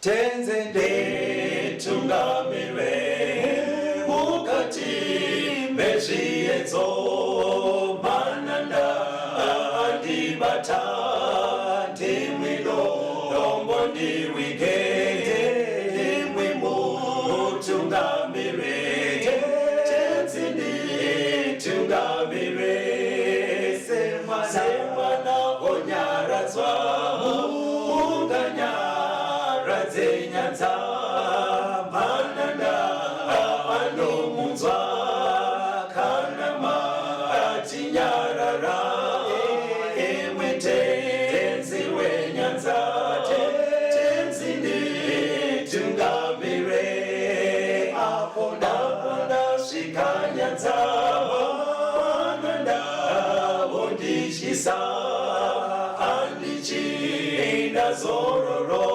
Tenzi nditungamire mukati mezviedzo, mananda andibata, ndimwi dombo ndiwige, ndimwi mutungamire. Tenzi nditungamire, semwana onyaradzwa, munganyaradze nyanza, mananda anomunzwa, kana matinyarara, imwe Tenzi wenyanza. Tenzi nditungamire, apo ndasvika nyanza, mananda vondityisa, handichina zororo,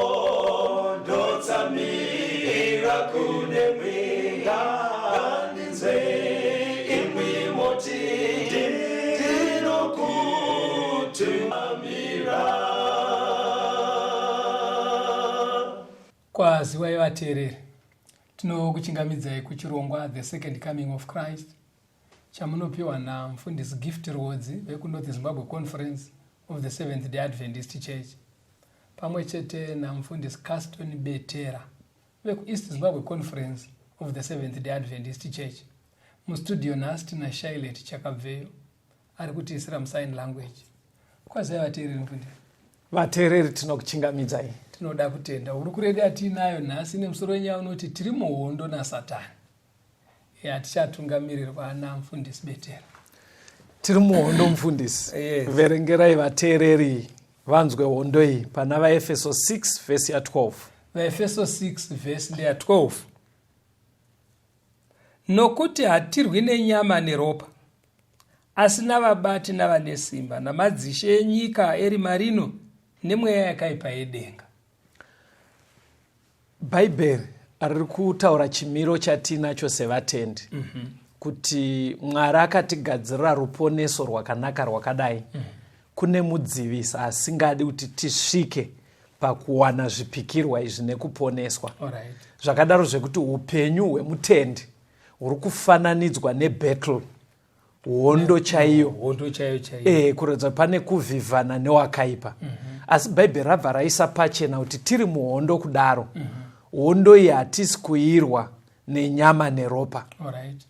ndotsamira kune mwenga, ngandinzwe imwi moti ndinokutungamira. Kwaziwai vateereri, tinokuchingamidzai kuchirongwa The Second Coming of Christ chamunopiwa namufundisi Gift Rwodzi vekuNorth Zimbabwe Conference of the Seventh Day Adventist Church pamwe chete namufundisi Caston Betera vekuEast Zimbabwe Conference of the Seventh Day Adventist Church. Mustudio nhasi tina Shailet Chakabveyo ari kutiisira musign language. Kwazivai vateereri, mufundisi. Vateereri, tinokuchingamidzai. Tinoda kutenda. Hurukuro yedu yatiinayo nhasi nemusoro wenyaya unoti tiri muhondo naSatani, yatichatungamirirwa namufundisi Betera. Tiri muhondo, mufundisi. Yes. Verengerai vateereri vanzwe hondo iyi pana VaEfeso 6 vhesi ya12. VaEfeso 6 vhesi ndeya 12: Nokuti hatirwi nenyama neropa, asi navabati navane simba, namadzishe enyika erima rino, nemweya yakaipa yedenga. Bhaibheri riri kutaura chimiro chatinacho sevatendi, kuti Mwari akatigadzirira ruponeso rwakanaka rwakadai, kune mudzivisa asingadi kuti tisvike pakuwana zvipikirwa izvi nekuponeswa. Zvakadaro zvekuti upenyu hwemutendi huri kufananidzwa nebattle, hondo chaiyo. Hondo chaiyo chaiyo. Kuratidza pane kuvhivhana newakaipa. Asi Bhaibheri rabva raisa pachena kuti tiri muhondo kudaro, hondo iyi hatisi kuirwa nenyama neropa.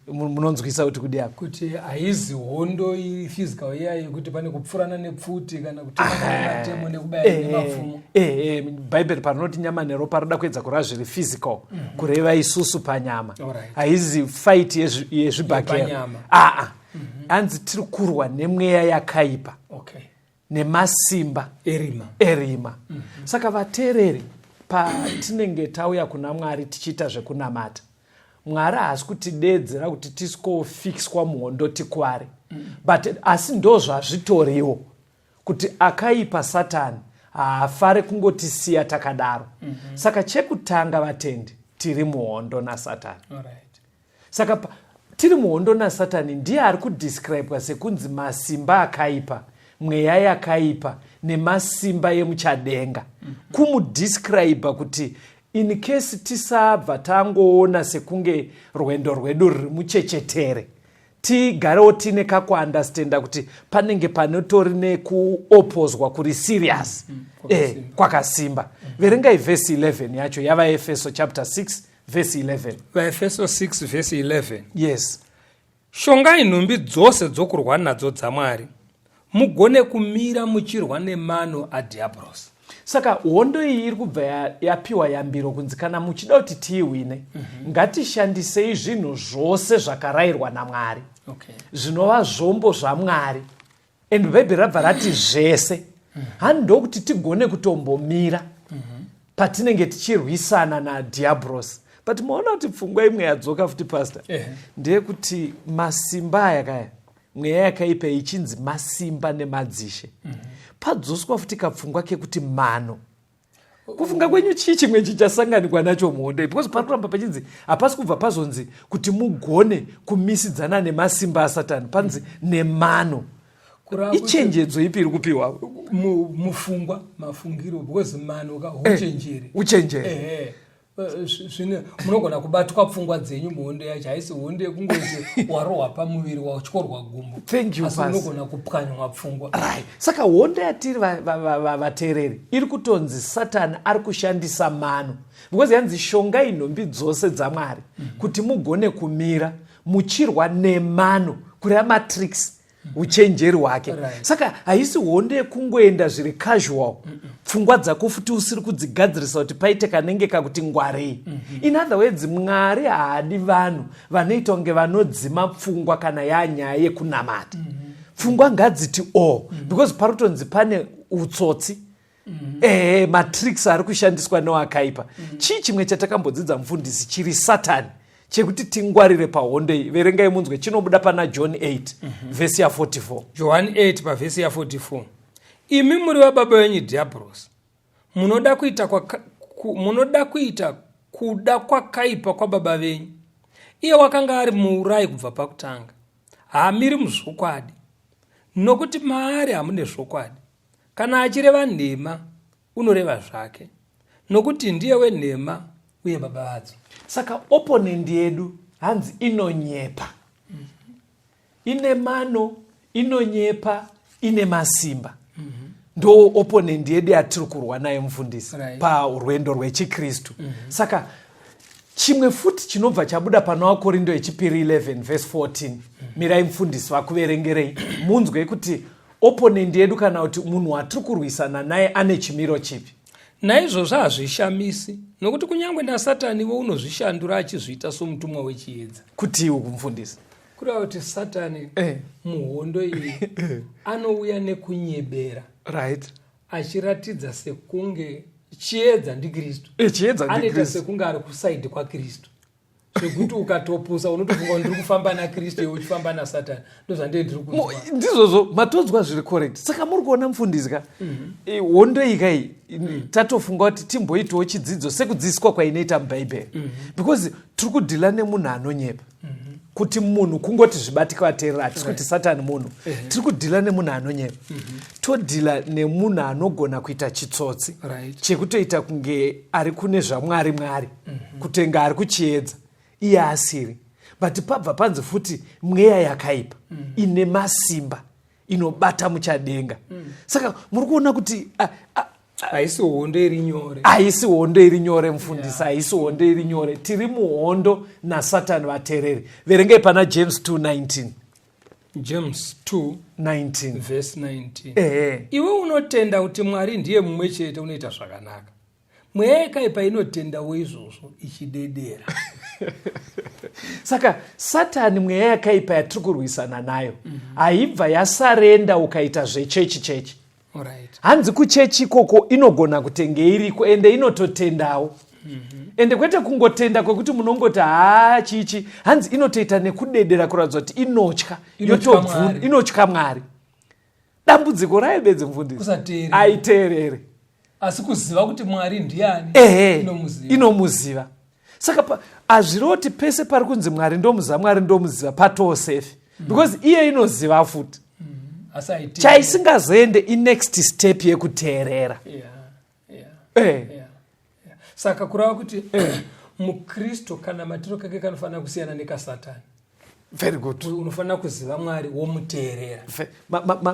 Munonzwisa kuti kudi apa? Kuti haizi hondo iri physical iya yekuti pane kupfurana nepfuti kana kutemana nematemo nekubaya nemapfumo. Bhaibheri parinoti nyama neropa, rida kuedza kureva zviri physical, kureva isusu panyama. Haizi fight yezvibhakera. Yepanyama. Aa, hanzi tiri kurwa nemweya yakaipa nemasimba erima. Erima. Saka vateereri, patinenge tauya kuna Mwari tichiita zvekunamata, Mwari haasi kutidedzera kuti tisikofikswa muhondo tikware, but asi ndo zvazvitoriwo kuti akaipa Satani haafari kungotisiya takadaro. Saka chekutanga, vatendi, tiri muhondo naSatani. Saka tiri muhondo naSatani, ndiye ari kudescribwa sekunzi masimba akaipa, mweya yakaipa nemasimba emuchadenga. Kumudescribe kuti in case tisabva tangoona sekunge rwendo rwedu ruri muchechetere, tigarewo tiine kakuunderstanda kuti panenge panotori nekuopozwa kuri serious, kwakasimba. Kwakasimba. Verengai vhesi 11 yacho yavaEfeso chapter 6 vhesi 11. VaEfeso 6 vhesi 11. Yes. Shongai nhumbi dzose dzokurwa nadzo dzaMwari, mugone kumira muchirwa nemano adhiabhorosi. Saka hondo iyi iri kubva yapiwa yambiro kunzi kana muchida kuti tiihwine, ngatishandisei zvinhu zvose zvakarayirwa naMwari, zvinova zvombo zvaMwari. And Bhaibheri rabva rati zvese, hani ndokuti tigone kutombomira patinenge tichirwisana nadhiabhorosi. But maona kuti pfungwa imwe yadzoka futi, pastor, ndeyekuti masimba aya kaya, mweya yakaipa ichinzi masimba nemadzishe, padzoswa futi kapfungwa kekuti mano. Kufunga kwenyu, chii chimwe chichasanganikwa nacho muhondo iyi? Because pari kuramba pachinzi, hapasi kubva pazonzi kuti mugone kumisidzana nemasimba aSatani, panzi nemano. Ichenjedzo ipi iri kupiwa? Mufungwa, mafungiro, because mano ka uchenjeri. Uchenjeri. Ehe. Zvine munogona kubatwa pfungwa dzenyu muhondo yacho. Haisi hondo yekungoti warohwa pamuviri, watyorwa gumbo. Thank you, asi Pastor. Unogona kupwanywa pfungwa. Right, saka hondo yatiri, vateereri, iri kutonzi Satani ari kushandisa mano, because yanzi shongai nhumbi dzose dzaMwari kuti mugone kumira muchirwa nemano, kureva matricks, uchenjeri hwake. Saka haisi hondo yekungoenda zviri casual, pfungwa dzako futi usiri kudzigadzirisa kuti paite kanenge kakuti ngwarei. In other words, Mwari haadi vanhu vanoita kunge vanodzima pfungwa kana yanyaya yekunamata. Pfungwa ngadziti o, because pari kutonzi pane utsotsi, ehe, matricks ari kushandiswa newakaipa. Chii chimwe chatakambodzidza, mufundisi, chiri Satani chekuti tingwarire pahondo iyi? Verengai munzwe, chinobuda pana John 8, vhesi ya44. John 8 pavhesi ya44: "Imi muri vababa venyu Dhiabhorosi, munoda kuita kuda kwakaipa kwababa venyu. Iye wakanga ari muurayi kubva pakutanga, haamiri muzvokwadi, nokuti maari hamune zvokwadi. Kana achireva nhema, unoreva zvake, nokuti ndiye wenhema uye baba vadzo." Saka opponent yedu hanzi inonyepa, ine mano, inonyepa, ine masimba. Ndo opponent yedu yatiri kurwa naye, mufundisi, parwendo rwechikristu. Saka chimwe futi chinobva chabuda pana Vakorindo yechipiri 11 verse 14. Mirai mufundisi vakuverengerei, munzwe kuti opponent yedu kana kuti munhu watiri kurwisana naye ane chimiro chipi. "Naizvozvo hazvishamisi, nokuti kunyange naSataniwo unozvishandura achizviita somutumwa wechiedza." Kuti uku, mufundisi? Kureva kuti Satani muhondo iyi anouya nekunyebera, achiratidza sekunge chiedza ndiKristu. Chiedza Anoita ndiKristu. sekunge ari kuside kwaKristu, zvekuti ukatopusa unotofunga kuti ndiri kufamba naKristu, iwe uchifamba naSatani. Ndozvandee ndiri kunzwa. Ndizvozvo, matonzwa zviri correct. Saka muri kuona, mufundisi ka, hondo iyi kai, tatofunga kuti timboitawo chidzidzo sekudzidziswa kwainoita mubhaibheri, because tiri kudhila nemunhu anonyepa. Kuti munhu kungoti zvibatike, vateerera, hatisi kuti Satani munhu. Tiri kudhila nemunhu anonyepa, todhila nemunhu anogona kuita chitsotsi chekutoita kunge ari kune zvaMwari, Mwari, kutenga ari kuchiedza, iye asiri. But pabva panzi futi mweya yakaipa ine masimba inobata muchadenga. Saka muri kuona kuti Haisi hondo iri nyore. Haisi hondo iri nyore, mufundisi, haisi hondo iri nyore. Tiri muhondo naSatani, vateereri. Verengei pana James 2:19. James 2 19. Verse 19: "Iwe unotenda kuti Mwari ndiye mumwe chete, unoita zvakanaka. Mweya yakaipa inotendawo izvozvo ichidedera." Saka Satani, mweya yakaipa yatiri kurwisana nayo, haibva yasurrender ukaita zvechechi chechi. Hanzi kuchechi ikoko inogona kutenge iriko, ende inototendawo, ende kwete kungotenda kwekuti munongoti haa chichi. Hanzi inotoita nekudedera kuratidza kuti inotya. Inotya Mwari. Inotya Mwari. Dambudziko rayo bedzi, mufundisi, Kusateerera. aiteerere. Asi kuziva kuti Mwari ndiani, inomuziva. Inomuziva. Saka hazviroti pese pari kunzi Mwari ndomuziva, Mwari ndomuziva, patosafe, because iye inoziva futi. Asi haiteereri. Chaisingazoende inext step yekuteerera. Yeah. Saka kureva kuti mukristu kana matiro kake kanofanira kusiyana nekasatani. Very good. Unofanira kuziva Mwari, womuteerera.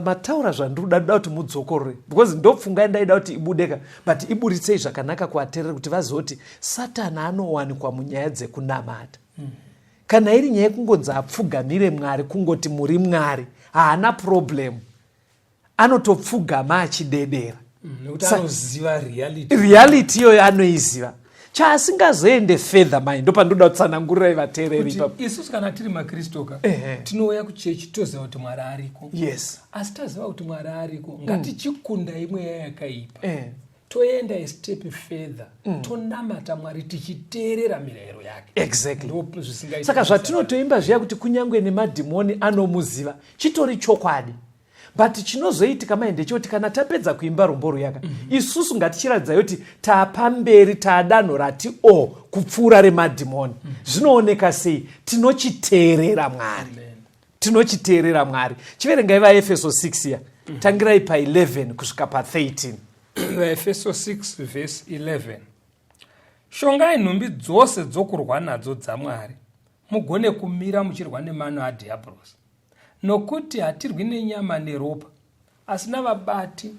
Mataura zvandiri kuda. Ndoda kuti mudzokorore, because ndopfunga yandaida kuti ibudeka, but iburitsei zvakanaka kuvateereri kuti vazive kuti Satani anowanikwa munyaya dzekunamata. Kana iri nyaya yekungonzi apfugamire Mwari, kungoti muri Mwari, haana problem, anotopfugama achidedera. Nekuti anoziva reality. Reality iyoyo anoiziva. Chaasingazoende further mai, ndopandoda kutsanangurirai vateereri Kuti ipapo. isusu kana tiri makristu ka, tinouya kuchechi toziva kuti Mwari ariko. Asi taziva kuti Mwari ariko, ngatichikundai mweya yakaipa. Toenda a step further, tonamata Mwari tichiteerera mirayiro yake. Ndo zvisingaiti Saka naSatani. zvatinotoimba zviya kuti kunyange nemadhimoni anomuziva, chitori chokwadi. But chinozoitika mai ndechekuti kana tapedza kuimba rumbo ruyaka, isusu ngatichiratidzai kuti taapamberi, taadanho rati o kupfuura remadhimoni. Zvinooneka sei? Tinochiteerera Mwari. Amen. Tinochiteerera Mwari. Chiverengai vaEfeso 6 ya, tangirai pa11 kusvika pa13. VaEfeso 6 vhesi 11: Shongai nhumbi dzose dzokurwa nadzo dzaMwari, mugone kumira muchirwa nemano adhiabhorosi. Nokuti hatirwi nenyama neropa, asi navabati,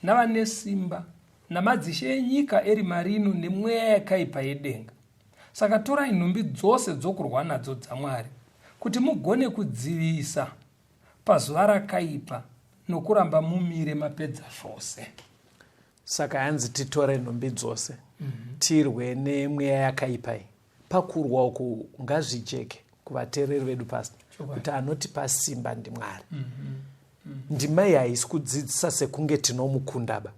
navane simba, namadzishe enyika erima rino, nemweya yakaipa yedenga. Saka torai nhumbi dzose dzokurwa nadzo dzaMwari, kuti mugone kudzivisa pazuva rakaipa, nokuramba mumire mapedza zvose. Saka hanzi titore nhumbi dzose, tirwe nemweya yakaipa iyi. Pakurwa uku, ngazvijeke kuvateereri vedu, Pastor, kuti anotipa simba ndiMwari. Ndima iyi haisi kudzidzisa sekunge tinomukundaba,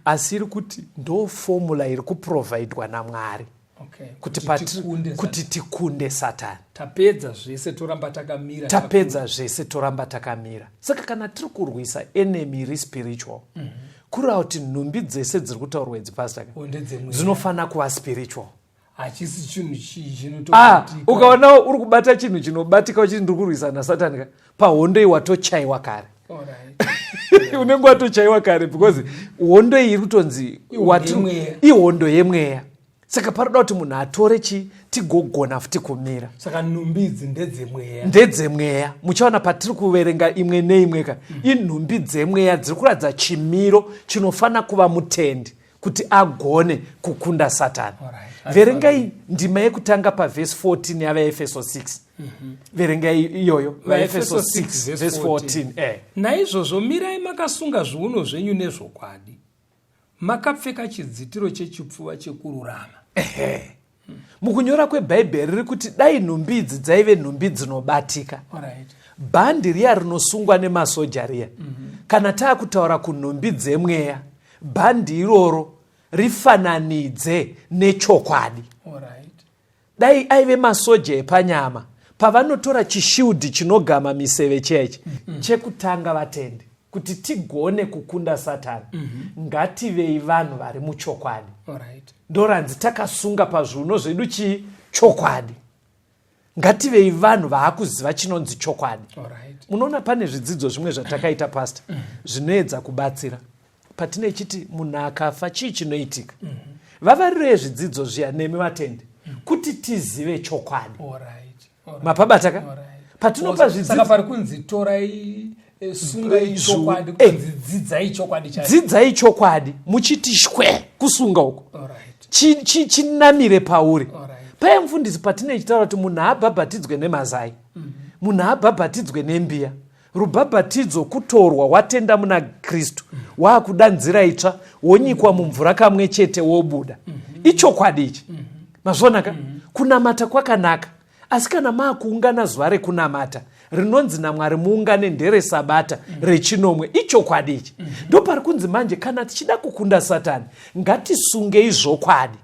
asi iri kuti ndo formula iri kuprovhaidwa naMwari kuti tikunde Satani. Tapedza zvese, toramba takamira. Tapedza zvese, toramba takamira. Saka kana tiri kurwisa enemy iri spiritual, kureva kuti nhumbi dzese dziri kutaurwa idzi, Pastor, dzinofanira kuva spiritual. Hachisi chinhu chinotobatika. Ukaona uri kubata chinhu chinobatika uchiti ndiri kurwisana naSatani ka, pahondo iyi watochaiwa kare. Unenge watochaiwa kare, because hondo iyi iri kutonzi ihondo yemweya. Saka paroda kuti munhu atore chi tigogona futi kumira. Saka nhumbi idzi ndedzemweya. Ndedzemweya. Muchaona patiri kuverenga imwe neimwe ka, inhumbi dzemweya dziri kuratidza chimiro chinofanira kuva mutendi kuti agone kukunda Satani. Verengai ndima yekutanga pavhesi 14 yavaEfeso 6. Verengai iyoyo, vaEfeso 6 vhesi 14. Naizvozvo mirai makasunga zviuno zvenyu nezvokwadi, makapfeka chidzitiro chechipfuva chekururama. Ehe, mukunyora kwebhaibheri riri kuti dai nhumbi idzi dzaive nhumbi dzinobatika, bhandi riya rinosungwa nemasoja riya. Kana taakutaura kunhumbi dzemweya, bhandi iroro rifananidze nechokwadi. Dai aive masoja epanyama, pavanotora chishield chinogama miseve chechi. Chekutanga, vatendi, kuti tigone kukunda Satani, ngativei vanhu vari muchokwadi. Ndoranzi takasunga pazviuno zvedu chii? Chokwadi. Ngativei vanhu vaakuziva chinonzi chokwadi. Munoona, pane zvidzidzo zvimwe zvatakaita, Pastor, zvinoedza kubatsira patine chiti munhu akafa chii chinoitika. Vavariro yezvidzidzo zviya nemi vatendi kuti tizive chokwadi. Mapabata ka patinopa zvidzidzo? Pari kunzi torai, sungai chokwadi, kunzi dzidzai chokwadi chacho. Dzidzai chokwadi muchiti shwe kusunga uko, chinamire pauri. Paya, mufundisi, patine chitaura kuti munhu haabhabhatidzwe nemazai, munhu haabhabhatidzwe nembiya. Rubhabhatidzo kutorwa watenda muna Kristu, waakuda nzira itsva, wonyikwa mumvura kamwe chete, wobuda. Ichokwadi ichi. Mazvionaka? Kunamata kwakanaka, asi kana maakuungana zuva rekunamata rinonzi naMwari muungane nderesabata rechinomwe, ichokwadi ichi. Ndopari kunzi manje kana tichida kukunda Satani, ngatisungei zvokwadi.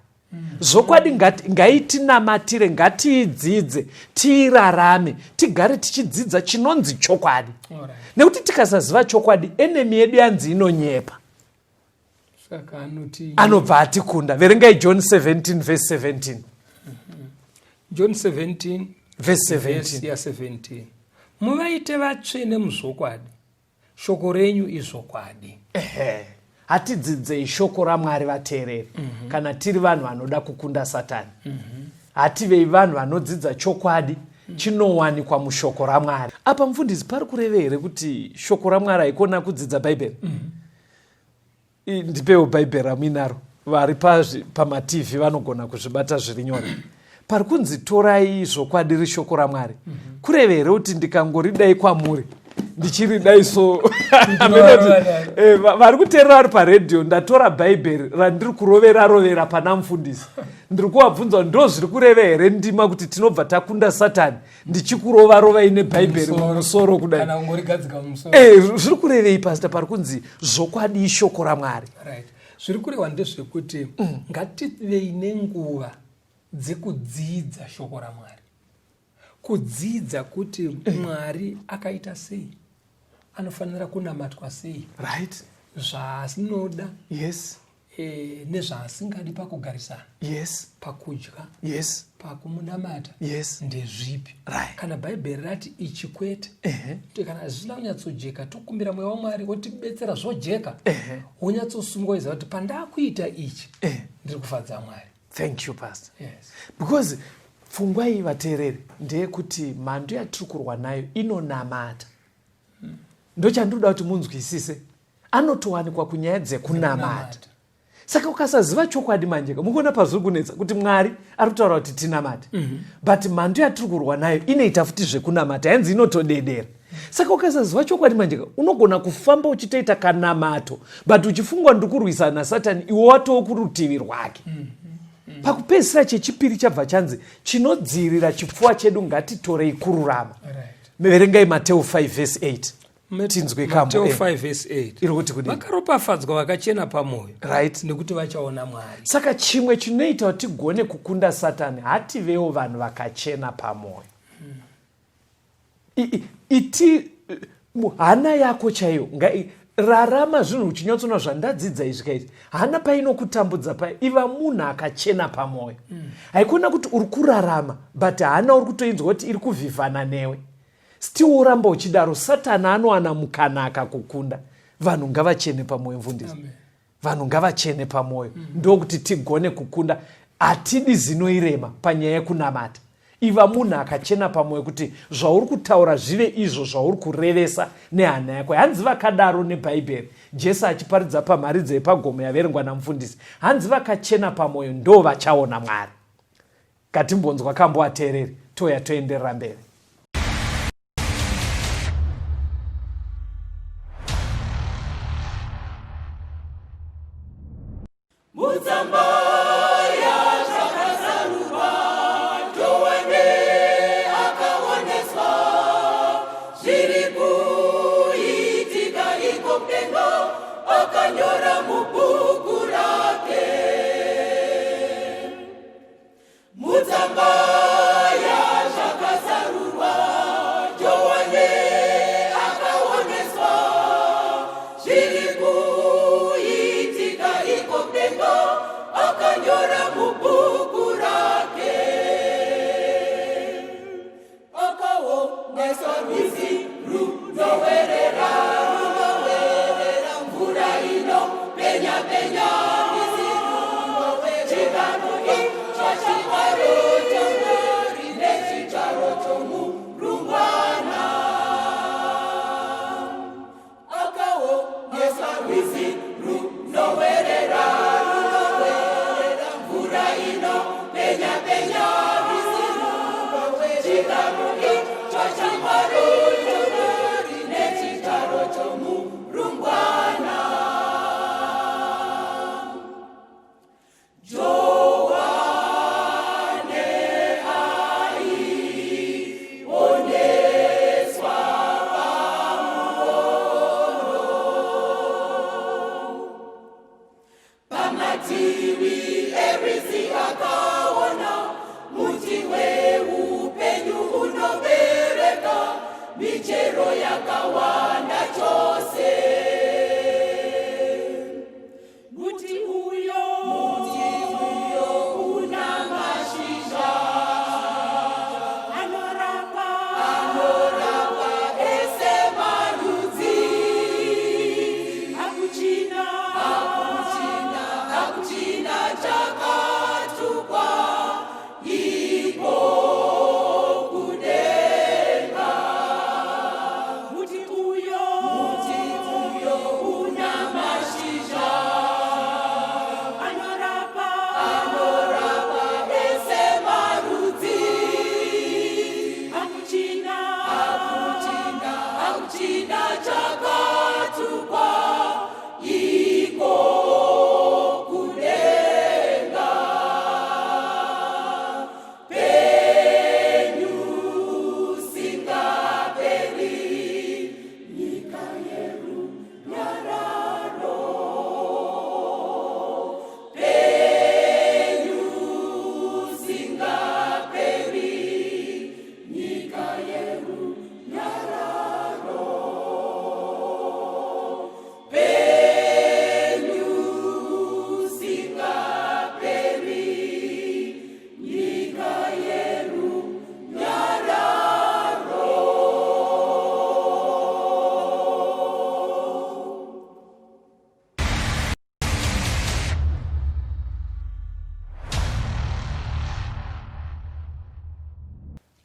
Zvokwadi ngaitinamatire, ngatiidzidze, tiirarame, tigare tichidzidza chinonzi chokwadi, nekuti tikasaziva chokwadi, enemy yedu yanzi inonyepa. Saka anoti anobva atikunda. Verengai John 17 verse 17. John 17 verse verse 17. Ya17: Muvaite vatsvene muzvokwadi, shoko renyu izvokwadi. Ehe, hatidzidzei shoko raMwari, vateereri. Kana tiri vanhu vanoda kukunda Satani, hativei vanhu vanodzidza chokwadi chinowanikwa mushoko raMwari. Apa, mufundisi, pari kureve here kuti shoko raMwari haikona kudzidza Bhaibheri? Ndipewo Bhaibheri ramuinaro. Vari pamaTV vanogona kuzvibata zviri nyore. Pari kunzi torai zvokwadi rishoko raMwari, kureve here kuti ndikangoridai kwamuri ndichiridai so? Vari kuteerera vari paredhiyo, ndatora Bhaibheri randiri kurovera rovera pana mufundisi, ndiri kuvabvunza, ndo zviri kureva here ndima kuti tinobva takunda Satani ndichikurova rovai nebhaibheri mumusoro kudai? Kana kungorigadzika mumusoro. Zviri kurevei, Pastor, pari kunzi zvokwadi ishoko raMwari? Right, zviri kurehwa ndezvekuti ngativei nenguva dzekudzidza shoko raMwari, kudzidza kuti Mwari akaita sei, anofanira kunamatwa sei, zvaanoda. e, nezvaasingadi pakugarisana, pakudya, pakumunamata, ndezvipi. Kana Bhaibheri rati ichi kwete, kana zvisina kunyatsojeka, tokumbira Mweya waMwari wotibetsera zvojeka, wonyatsosungwa iziva kuti pandakuita ichi ndiri kufadza Mwari. Thank you, Pastor. Because pfungwa iyi, vateereri, ndeyekuti mhandu yatiri kurwa nayo inonamata. Ndochandinoda kuti munzwisise, anotowanikwa kunyaya dzekunamata. Saka ukasaziva chokwadi manje, mukuona pazviri kunetsa kuti Mwari ari kutaura kuti tinamate, but mhandu yatiri kurwa nayo inoita futi zvekunamata, yanzi inotodedera. Saka ukasaziva chokwadi manje, unogona kufamba uchitoita kanamato, but uchifungwa ndiri kurwisana naSatani, iwe watoo kurutivi rwake. Pakupedzisira, chechipiri chabva chanzi chinodzivirira chipfuva chedu, ngatitorei kururama. Verengai Mateo 5 vhesi 8, tinzwe kambo. Mateo 5 verse 8. Iri kuti kudini? Vakaropafadzwa vakachena pamwoyo, nekuti vachaona Mwari. Saka chimwe chinoita kuti tigone kukunda Satani, hativewo vanhu vakachena pamwoyo. Iti hana yako chaiyo rarama zvinhu uchinyatsoona zvandadzidza izvi kaizvi. Hana painokutambudza paya, iva munhu akachena pamwoyo. Haikona kuti uri kurarama but hana uri kutoinzwa kuti iri kuvhivhana newe, still woramba uchidaro, Satani anowana mukana akakukunda. Vanhu ngavachene pamwoyo, mfundisi. Vanhu ngavachene pamwoyo, ndokuti tigone kukunda. Hatidi zinoirema panyaya yekunamata. Iva munhu akachena pamwoyo kuti zvauri kutaura zvive izvo zvauri kurevesa nehana yako. Hanzi vakadaro neBhaibheri, Jesu achiparidza pamharidzo yepagomo yaverengwa namufundisi, hanzi vakachena pamwoyo ndo vachaona Mwari. Ngatimbonzwa kambo, ateereri, toya toenderera mberi. Mutsamba yaZvakazarurwa, Johane akaoneswa zviri kuitika iko kudenga, akanyora mubhuku rake. Mutsamba yaZvakazarurwa, Johane akaoneswa zviri kuitika iko kudenga, akanyora mubhuku rake. Akaoneswa rwizi runowerera, runowerera mvura ino penya penya, rwizi runowerera. Chigaro icho chaMwari chaMwari nechigaro chomurungwana. Akaoneswa rwizi runowerera, runowerera mvura ino penya penya, rwizi runowerera. Chigaro icho chaMwari chaMwari nechigaro chomurungwana. Johane aioneswa pamuono pamativi erwizi, akaona muti weupenyu unobereka michero yakawanda chose. Muti uyo, muti uyo una mashizha anorapa, anorapa ese marudzi. Hakuchina, hakuchina, hakuchina chakatukwa iko kudenga. Muti uyo, muti uyo una mashizha anorapa, anorapa ese marudzi. Hakuchina, hakuchina, hakuchina chakatukwa iko kudenga.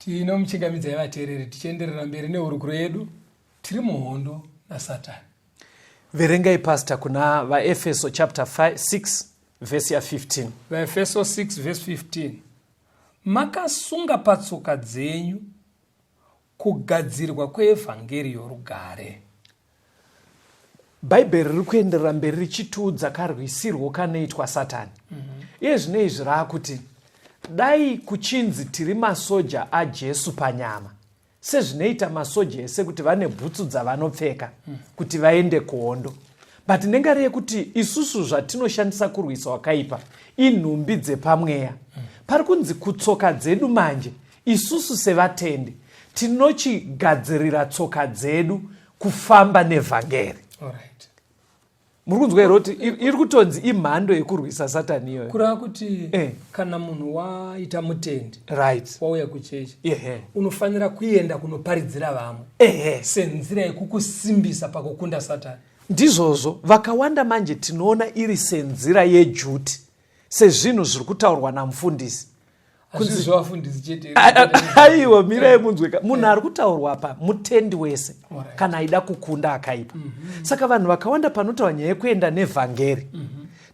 Tinomuchingamidzai vateereri tichienderera mberi nehurukuro yedu. Tiri muhondo naSatani. Verengai pastor kuna VaEfeso chapter 6 vhesi ya 15. VaEfeso 6 vhesi 15. Makasunga patsoka dzenyu kugadzirwa kweevhangeri yorugare. Bhaibheri riri kuenderera mberi richitiudza karwisirwo kanoitwa Satani. Iye zvino izvi raakuti dai kuchinzi tiri masoja aJesu panyama, sezvinoita masoja ese kuti vane bhutsu dzavanopfeka kuti vaende kuhondo. But nengari yekuti isusu zvatinoshandisa kurwisa wakaipa inhumbi dzepamweya. Pari kunzi kutsoka dzedu manje isusu sevatendi tinochigadzirira tsoka dzedu kufamba nevhangeri. Muri kunzwa here kuti iri kutonzi imhando yekurwisa Satani iyoyo? Kureva kuti kana munhu waita mutendi, wauya kuchechi, unofanira kuenda kunoparidzira vamwe senzira yekukusimbisa pakukunda Satani. Ndizvozvo. Vakawanda manje tinoona iri senzira yejuti, sezvinhu zviri kutaurwa namufundisi. Hazvizvavafundisi chete. Aiwa, mirai munzweka. Munhu ari kutaurwa apa mutendi wese kana aida kukunda akaipa. Saka vanhu vakawanda panotaura nyaya yekuenda nevhangeri,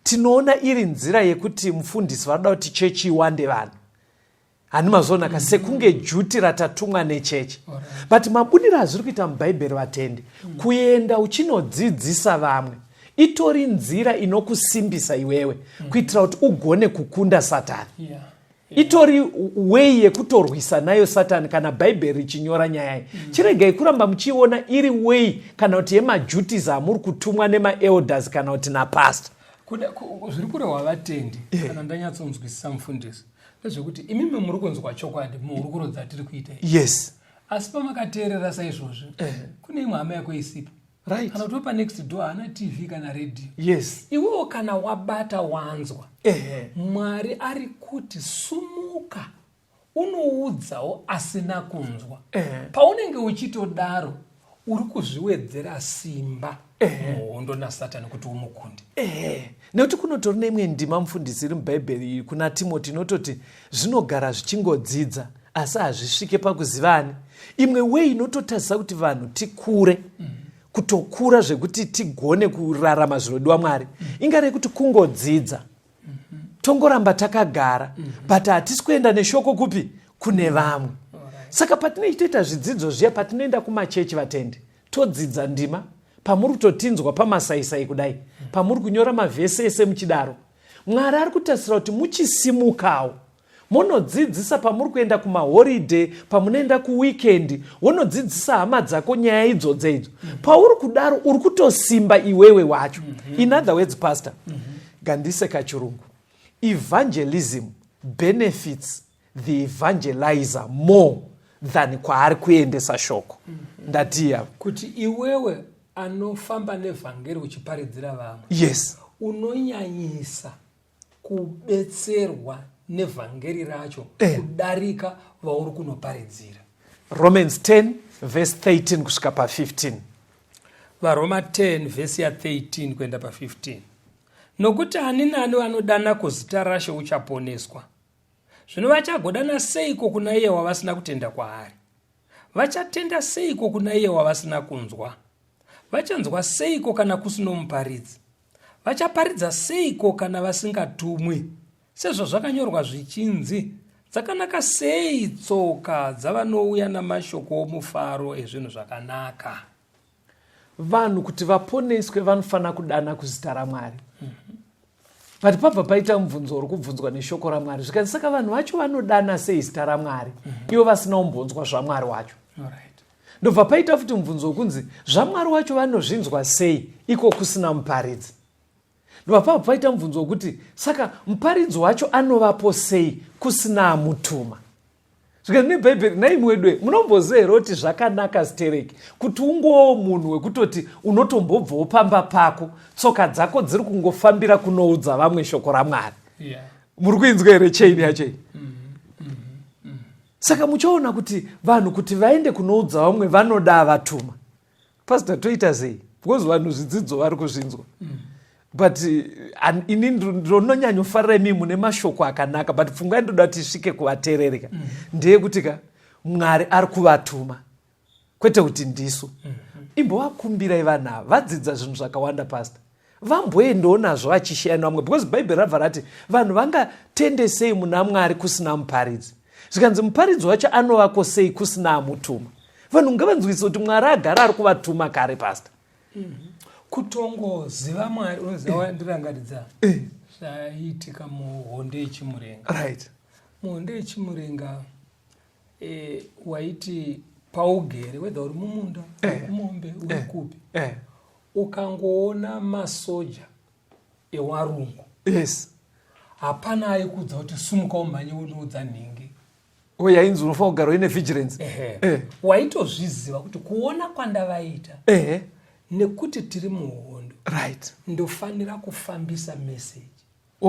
tinoona iri nzira yekuti mufundisi vanoda kuti chechi iwande vanhu. Hani mazvionaka? Sekunge juti ratatumwa nechechi. But mabudiro azviri kuita mubhaibheri vatendi, kuenda uchinodzidzisa vamwe itori nzira inokusimbisa iwewe kuitira kuti ugone kukunda Satani. Itori way yekutorwisa nayo Satani kana bhaibheri richinyora nyaya iyi. Chiregai kuramba muchiiona iri way kana kuti yemaduties amuri kutumwa nemaelders kana kuti napastor. Zviri kurehwa vatendi, kana ndanyatsonzwisisa mufundisi, ndezvekuti imimi muri kunzwa chokwadi muhurukuro dzatiri kuita iyi. Asi pamakateerera saizvozvi, kune imwe hama yako isipo kana kuti pa next door haana TV kana radio. Iwewo kana wabata wanzwa, Mwari ari kuti sumuka unoudzawo asina kunzwa. Paunenge uchitodaro uri kuzviwedzera simba muhondo naSatani kuti umukunde. Ehe, nekuti kunotori neimwe ndima mufundisi iri mubhaibheri iyi kuna Timoti inototi zvinogara zvichingodzidza asi hazvisvike pakuzivani. Imwe way inototadzisa kuti vanhu tikure, kutokura zvekuti tigone kurarama zvinodiwa Mwari, ingari yekuti kungodzidza, tongoramba takagara, but hatisi kuenda neshoko kupi? Kune vamwe. Saka patinoitoita zvidzidzo zviya, patinoenda kumachechi vatendi, todzidza ndima pamuri kutotinzwa pamasaisai kudai, pamuri kunyora mavhesi ese muchidaro, Mwari ari kutarisira kuti muchisimukawo monodzidzisa pamuri kuenda kumahoridhe, pamunoenda kuwikendi, wonodzidzisa hama dzako nyaya idzodzo idzo. Pauri kudaro uri kutosimba iwewe wacho. In other words, pastor, gandise kachirungu, evangelism benefits the evangelizer more than kwaari kuendesa shoko. Ndatiya kuti iwewe anofamba nevhangeri uchiparidzira vamwe, unonyanyisa kubetserwa nevhangeri racho kudarika vauri kunoparidzira. Romans 10 verse 13 kusvika pa15. VaRoma 10 vhesi ya13 kuenda pa15. Nokuti ani nani anodana kuzita raShe uchaponeswa. Zvino vachagodana seiko kuna iye wavasina kutenda kwaari? Vachatenda seiko kuna iye wavasina kunzwa? Vachanzwa seiko kana kusino muparidzi? Vachaparidza seiko kana vasingatumwi? Sezvazvakanyorwa zvichinzi, dzakanaka sei tsoka dzavanouya namashoko omufaro ezvinhu zvakanaka. Vanhu kuti vaponeswe vanofanira kudana kuzita raMwari. But pabva paita mubvunzo uri kubvunzwa neshoko raMwari, zvikanzi saka vanhu vacho vanodana sei zita raMwari ivo vasina kumbonzwa zvaMwari wacho? Ndobva paita futi mubvunzo wekunzi zvaMwari wacho vanozvinzwa sei iko kusina muparidzi? Ndobva pabva paita mubvunzo wekuti saka muparidzi wacho anovapo sei kusina amutuma? Zvikanzi nebhaibheri, nhaimi wedu, munomboziva here kuti zvakanaka stereki kuti ungowo munhu wekutoti unotombobvawo pamba pako, tsoka dzako dziri kungofambira kunoudza vamwe shoko raMwari? Muri kuinzwa here chain yacho iyi? Saka muchaona kuti vanhu kuti vaende kunoudza vamwe vanoda vatuma. Pastor, toita sei? Because vanhu zvidzidzo vari kuzvinzwa, but ini ndinonyanyofarira imi mune mashoko akanaka, but pfungwa yandoda kuti isvike kuvateerereka ndeyekuti ka. Mwari ari kuvatuma, kwete kuti ndisu. Imbovakumbirai vanhu ava, vadzidza zvinhu zvakawanda, Pastor. Vamboendawo nazvo vachisheya nevamwe, because Bhaibheri rabva rati vanhu vangatende sei muna Mwari kusina muparidzi? Zvikanzi muparidzi wacho anovako sei kusina amutuma? Vanhu ngavanzwisise kuti Mwari agara ari kuvatuma kare, Pastor. Kutongoziva Mwari, unoziva, wandirangaridza zvaiitika muhondo yeChimurenga. Muhondo yeChimurenga, waiti paugere, whether uri mumunda, uri kumombe, uri kupi, ukangoona masoja ewarungu, hapana aikudza kuti sumuka umhanye unoudza nhingi. O, yainzi unofanira kugara uine vigilance. Waitozviziva kuti kuona kwandavaita, nekuti tiri muhondo, ndofanira kufambisa meseji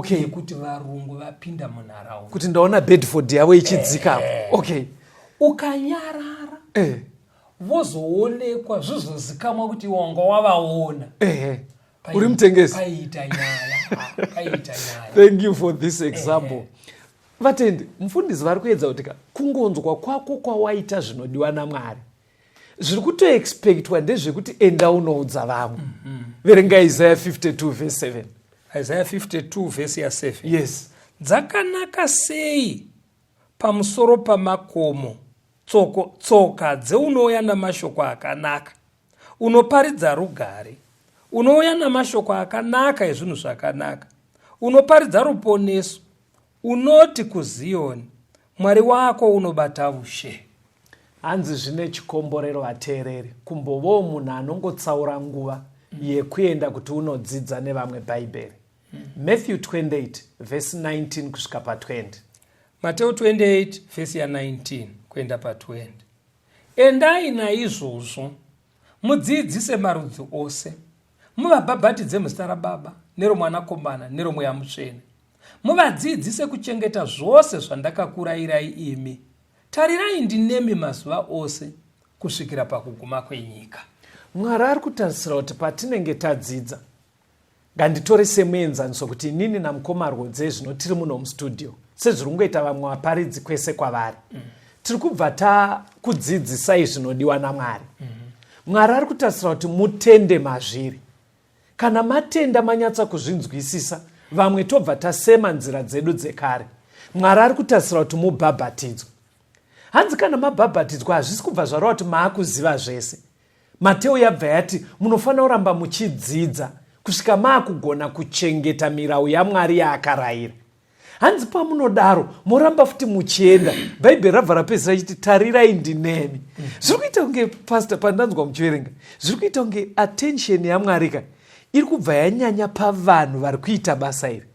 yekuti varungu vapinda munharaunda. Kuti ndaona Bedford yavo ichidzika apo. Ukanyarara, vozoonekwa, zvizozikamwa kuti wanga wavaona. Uri mutengesi. Paita nyaya. Ah, paita nyaya. Thank you for this example. Vatendi, mufundisi vari kuedza kuti ka kungonzwa kwako kwawaita zvinodiwa naMwari, zviri kutoexpectwa ndezvekuti enda unoudza vamwe. Verenga Isaya 52 verse 7. Isaya 52 vhesi ya7. Yes. Dzakanaka sei pamusoro pamakomo tsoka dzeunouya namashoko akanaka, unoparidza rugare, unouya namashoko akanaka ezvinhu zvakanaka, unoparidza ruponeso, unoti kuZiyoni, "Mwari wako unobata ushe." Hanzi zvine chikomborero, vateereri, kumbovawo munhu anongotsaura nguva yekuenda kuti unodzidza nevamwe Bhaibheri. Matthew 28 vhesi 19 kusvika pa20. Mateo 28 vhesi ya19 kuenda pa20. Endai naizvozvo mudzidzise marudzi ose, muvabhabhatidze muzita raBaba neroMwanakomana neroMweya Mutsvene, muvadzidzise kuchengeta zvose zvandakakurayirai imi. Tarirai, ndinemi mazuva ose kusvikira pakuguma kwenyika. Mwari ari kutarisira kuti patinenge tadzidza, nganditore semuenzaniso kuti inini namukoma Rwodze zvino tiri muno mustudio, sezviri kungoita vamwe vaparidzi kwese kwavari, tiri kubva takudzidzisai zvinodiwa naMwari. Mwari ari kutarisira kuti mutende mazviri. Kana matenda, manyatsa kuzvinzwisisa, vamwe tobva tasema nzira dzedu dzekare. Mwari ari kutarisira kuti mubhabhatidzwe. Hanzi kana mabhabhatidzwa, hazvisi kubva zvareva kuti maakuziva zvese. Mateo yabva yati munofanira kuramba muchidzidza kusvika maakugona kuchengeta mirau yaMwari yaakarayira. Hanzi pamunodaro moramba futi muchienda. Bhaibheri rabva rapedzisira chiti, "Tarirai, ndinemi." Zviri kuita kunge, Pastor, pandanzwa muchiverenga, zviri kuita kunge attention yaMwari ka iri kubva yanyanya pavanhu vari kuita basa iri.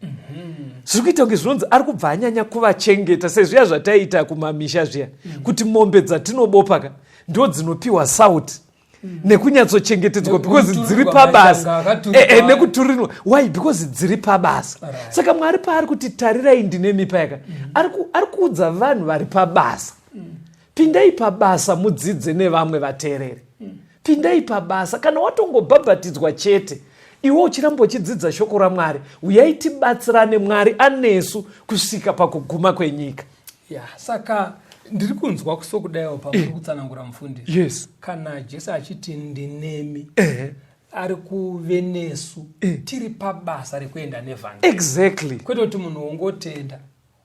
Zviri kuita kunge zvinonzi ari kubva anyanya kuvachengeta, sezviya zvataiita kumamisha zviya, kuti mombe dzatinobopa ka ndo dzinopiwa sauti nekunyatsochengetedzwa because dziri pabasa, nekuturinwa. Why? Because dziri pabasa. Saka Mwari paari kuti tarirai ndinemi payaka, ari kuudza vanhu vari pabasa, pindai pabasa mudzidze nevamwe vateereri. Pindai pabasa. Kana watongobhabhatidzwa chete, iwe uchiramba uchidzidza shoko raMwari, uyai tibatsirane. Mwari anesu kusvika pakuguma kwenyika. Ya, saka ndiri kunzwa kusokudaiwo pamuri kutsanangura, mufundisi. Kana Jesu achiti ndinemi, ari kuve nesu tiri pabasa rekuenda nevhangeri. Kwete kuti munhu wongotenda,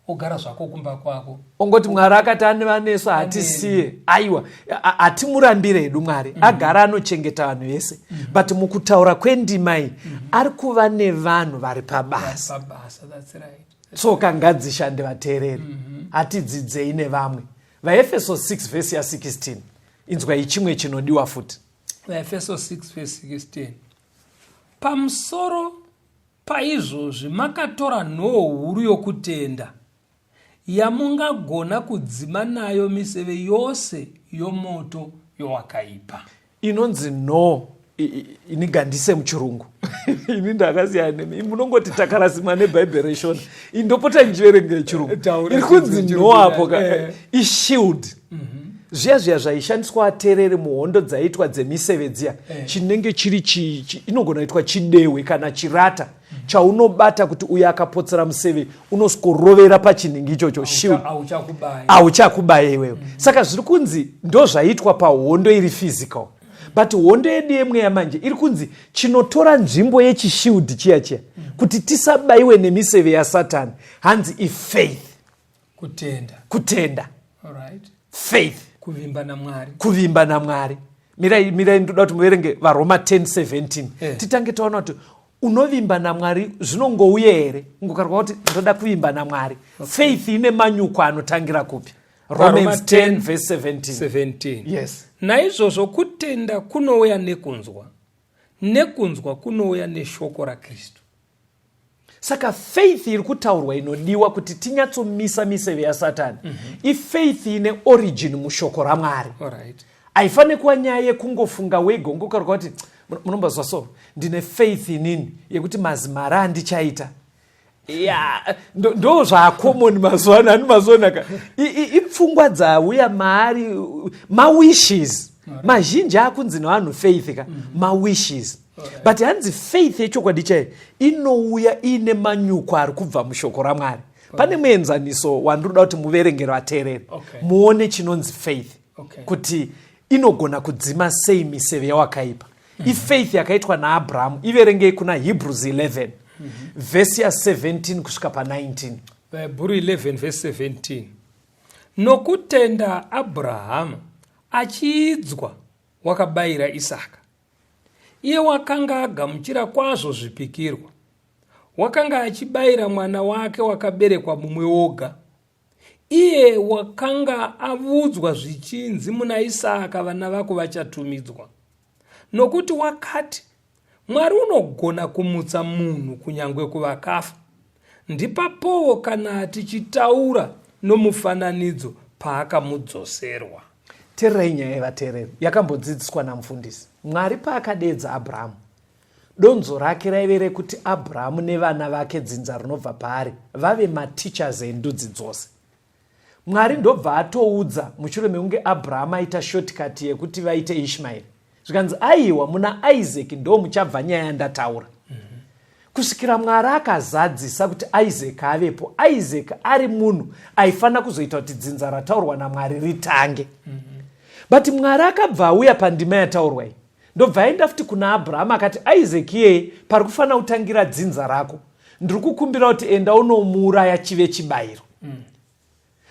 ogara zvako kumba kwako. Ongoti Mwari akati aneva nesu, hatisiye. Aiwa, hatimurambire hedu Mwari. Agara anochengeta vanhu vese, but mukutaura kwendima iyi, ari kuva nevanhu vari pabasa. Pabasa, that's right. Tsoka ngadzishande, vateereri. Hatidzidzei nevamwe. VaEfeso 6 vhesi ya16, inzwai chimwe chinodiwa futi. VaEfeso 6 vhesi 16: Pamusoro paizvozvi makatora nhoo huru yokutenda, yamungagona kudzima nayo miseve yose yomoto yowakaipa. Inonzi no ini gandise muchirungu, ini ndakasiyana nemi, munongoti takarasimwa neBhaibheri reshona. Indopota ndichiverenga yechirungu. Taura. Iri kunzi chirungu. No apo ka ishield, zviya zviya zvaishandiswa atereri muhondo dzaiitwa dzemiseve dziya. Chinenge chiri inogona kuitwa chidehwe kana chirata. Chaunobata kuti uyo akapotsera museve unosikorovera pachinhingi ichocho, shield. Hauchakubaye iwewe. Saka zviri kunzi ndo zvaiitwa pahondo iri physical, but hondo yedu yemweya manje iri kunzi chinotora nzvimbo yechishield chiya chiya kuti tisabayiwe nemiseve yaSatani, hanzi ifaith. Kutenda. Kutenda. Faith. Kuvimba naMwari. Kuvimba naMwari. Mirai, mirai, ndoda kuti muverenge vaRoma 10:17. Titange taona kuti unovimba naMwari zvinongouye here, ungokarwa kuti ndoda kuvimba naMwari. Faith ine manyuko anotangira kupi? Romans 10 verse 17. 17. Yes. Naizvozvo kutenda kunouya nekunzwa, nekunzwa kunouya neshoko raKristu. Saka faith iri kutaurwa inodiwa kuti tinyatsomisa miseve yaSatani ifaith ine origin mushoko raMwari. Haifaniri kuva nyaya yekungofunga wega, ungokarwa kuti munombazwa so, ndine faith inini yekuti mazimari andichaita ya ndo zvacommon mazuva ano. Ani mazonaka ipfungwa dzauya maari, mawishes mazhinji akunzi nevanhu faith ka, mawishes. But hanzi faith yechokwadi chaiyo inouya iine manyuko ari kubva mushoko raMwari. Pane muenzaniso wandinoda kuti muverengero ateerere muone chinonzi faith kuti inogona kudzima sei miseve yawakaipa. Ifaith yakaitwa naAbrahamu. Iverengei kuna Hebrews 11 vhesi ya17 kusvika pa19. Hebrew 11 verse 17: Nokutenda Abrahama, achiidzwa, wakabayira Isaka. Iye wakanga agamuchira kwazvo zvipikirwa, wakanga achibayira mwana wake wakaberekwa mumwe woga, iye wakanga avudzwa zvichinzi, "Muna Isaka vana vako vachatumidzwa." Nokuti wakati, "Mwari unogona kumutsa munhu kunyange kuvakafa." Ndipapowo kana tichitaura nomufananidzo paakamudzoserwa. Teererai nyaya yevateereri yakambodzidziswa namufundisi. Mwari paakadeedza Abrahamu, donzo rake raive rekuti Abrahamu nevana vake, dzinza rinobva paari, vave mateachers endudzi dzose. Mwari ndobva atoudza mushure mekunge Abrahamu aita shortcut yekuti vaite Ishmaeri, zvikanzi, "Aiwa, muna Isaac ndo muchabva nyaya yandataura." Kusvikira Mwari akazadzisa kuti Isaac avepo, Isaac ari munhu aifanira kuzoita kuti dzinza rataurwa naMwari ritange. But Mwari akabva auya pandima yataurwa iyi, ndobva aenda futi kuna Abrahamu akati, "Isaac iyeye pari kufanira kutangira dzinza rako, ndiri kukumbira kuti enda unomuuraya chive chibayiro."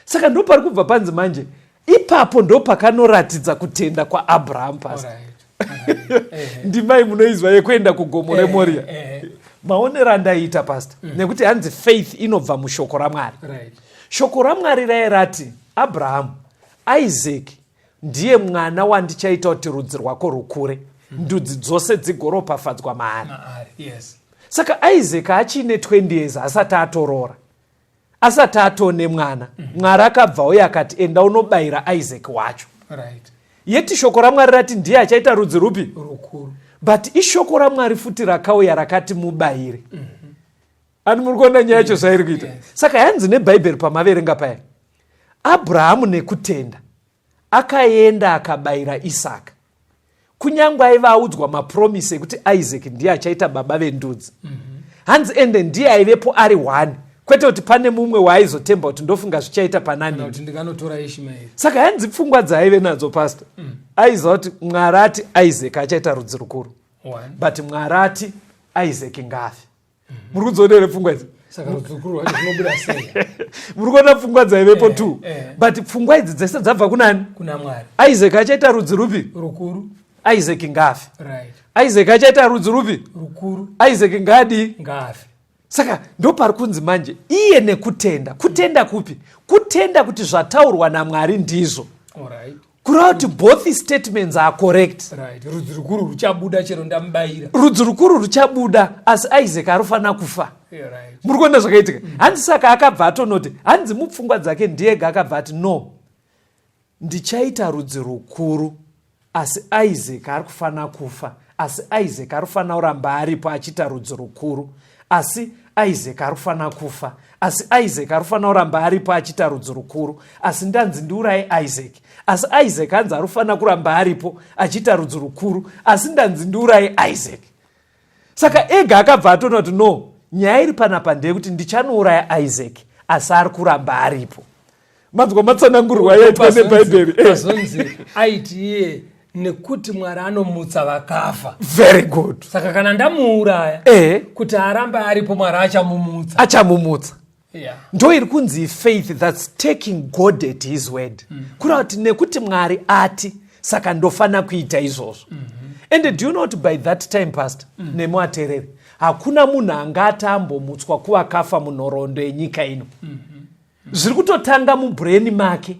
Saka ndo pari kubva panzi manje ipapo ndo pakanoratidza kutenda kwaAbrahamu, pastor. Ndimai munoizwa yekuenda kugomo reMoria. Maonero andaiita, pastor, nekuti hanzi faith inobva mushoko raMwari. Shoko raMwari rai rati, "Abrahamu, Isaac ndiye mwana wandichaita kuti rudzi rwako rukure, ndudzi dzose dzigoropafadzwa maari." Maari, yes. Saka Isaac achiine 20 years, asati atoroora, asati atone mwana, Mwari akabva uye akati, "Enda unobayira Isaac wacho." Yeti shoko raMwari rati ndiye achaita rudzi rupi? Rukuru. But ishoko raMwari futi rakauya rakati mubayire. Ani muri kuona nyaya yacho zvairi kuita? Yes. Saka yanzi neBhaibheri pamaverenga paya, Abrahamu nekutenda akaenda akabayira Isaka, kunyange aiva audzwa mapromise ekuti Isaac ndiye achaita baba vendudzi. Hanzi ende ndiye aivepo ari one, kwete kuti pane mumwe waaizotemba kuti ndofunga zvichaita Kana panani. Kuti ndikanotora Ishmaeri. Saka hanzi pfungwa dzaaive nadzo, pastor, aiziva kuti Mwari ati Isaac achaita rudzi rukuru, One. but Mwari ati Isaac ngafe. Muri kudziona here pfungwa idzi? Saka rudzi rukuru rwacho zvinobuda sei? Muri kuona pfungwa dzaivepo two? Eh. But pfungwa idzi dzese dzabva kunani? Kuna Mwari. Isaac achaita rudzi rupi? Rukuru. Isaac ngafe. Isaac achaita rudzi rupi? Rukuru. Isaac ngaadii? Ngafe. Saka ndopari kunzi manje iye nekutenda. Kutenda kupi? Kutenda kuti zvataurwa naMwari ndizvo. Kureva kuti both statements are correct. Right, rudzi rukuru ruchabuda chero ndamubayira. Rudzi rukuru ruchabuda, asi Isaac arofanira kufa. Muri kuona zvakaitika? Hanzi saka akabva atonoti, hanzi mupfungwa dzake ndiyega akabva ati, "No, ndichaita rudzi rukuru, asi Isaac ari kufanira kufa, asi Isaac ari kufanira kuramba aripo achiita rudzi rukuru, asi Isaac ari kufanira kufa, asi Isaac ari kufanira kuramba aripo achiita rudzi rukuru. Asi ndanzi ndiuraye Isaac, asi Isaac hanzi ari kufanira kuramba aripo achiita rudzi rukuru, asi ndanzi ndiuraye Isaac." Saka ega akabva atoona kuti no. Nyaya iri panapa ndeyekuti ndichanouraya Isaac asi ari kuramba aripo. Manzwa matsanangurwa yaitwa neBhaibheri. Eh. Pazonzi aiti iye nekuti Mwari anomutsa vakafa. Very good. Saka kana ndamuuraya eh. kuti arambe aripo Mwari achamumutsa. Achamumutsa. Yeah. Ndo iri kunzi faith that's taking God at his word. Mm. Kureva kuti nekuti Mwari ati saka ndofana kuita izvozvo. Mm -hmm. And do you know by that time pastor mm. nemuatereri hakuna munhu anga ati ambomutswa kuvakafa munhoroondo yenyika ino. Mm -hmm. Zviri kutotanga mubrain make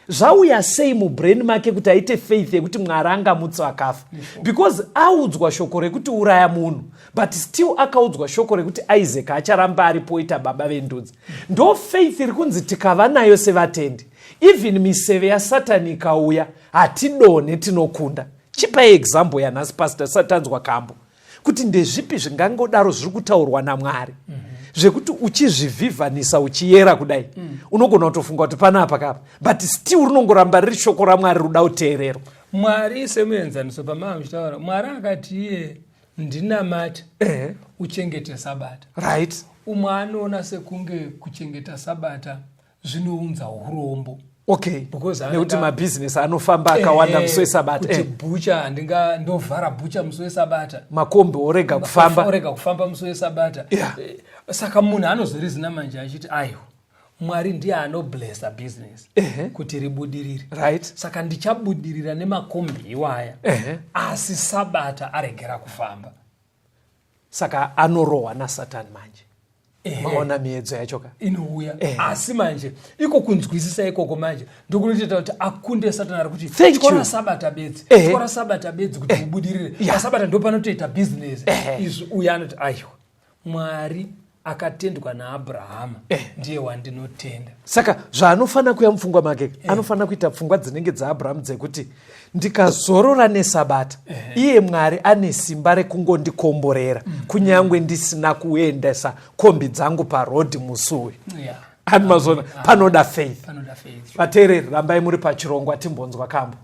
zvauya sei mubrain make kuti aite faith yekuti mwari angamutsi vakafa because audzwa shoko rekuti uraya munhu but still akaudzwa shoko rekuti isaac acharamba aripo oita baba vendudzi ndo faith iri kunzi tikava nayo sevatendi even miseve yasatani ikauya hatidonhe tinokunda chipai example yanhasi pastor tisati tanzwa kambo kuti ndezvipi zvingangodaro zviri kutaurwa namwari mm -hmm. zvekuti uchizvivhivhanisa uchiyera kudai mm. unogona kutofunga kuti panapa kapa but still rinongoramba riri shoko ramwari ruda kuteererwa mwari semuenzaniso pamaa muchitaura mwari akati iye ndinamate eh. uchengete sabata right umwe anoona sekunge kuchengeta sabata zvinounza urombo okay because nekuti mabhizinesi anofamba akawanda musi wesabata kuti eh. bhucha handinga ndovhara bhucha musi wesabata makombi orega kufamba orega kufamba musi wesabata yeah. Eh, saka munhu anozorizina manje achiti aiwa mwari ndiye anoblessa business kuti ribudirire right saka ndichabudirira nemakombi iwaya asi sabata aregera kufamba saka anorohwa nasatani manje maona miedzo yacho ka inouya asi manje iko kunzwisisa ikoko manje ndokunotoita kuti akunde satani ari kuti tyora sabata bedzi tyora sabata bedzi kuti ubudirire pasabata ndo panotoita bhizinesi izvi uyo anoti aiwa mwari akatendwa naabrahama eh. ndiye wandinotenda saka zvaanofanira kuya mupfungwa make eh. anofanira kuita pfungwa dzinenge dzaabrahamu dzekuti ndikazorora nesabata eh. iye mwari ane simba rekungondikomborera mm. kunyange ndisina kuendesa kombi dzangu parodhi musi uyu yeah. ani mazona ah, panoda faith vateereri rambai muri pachirongwa timbonzwa kambo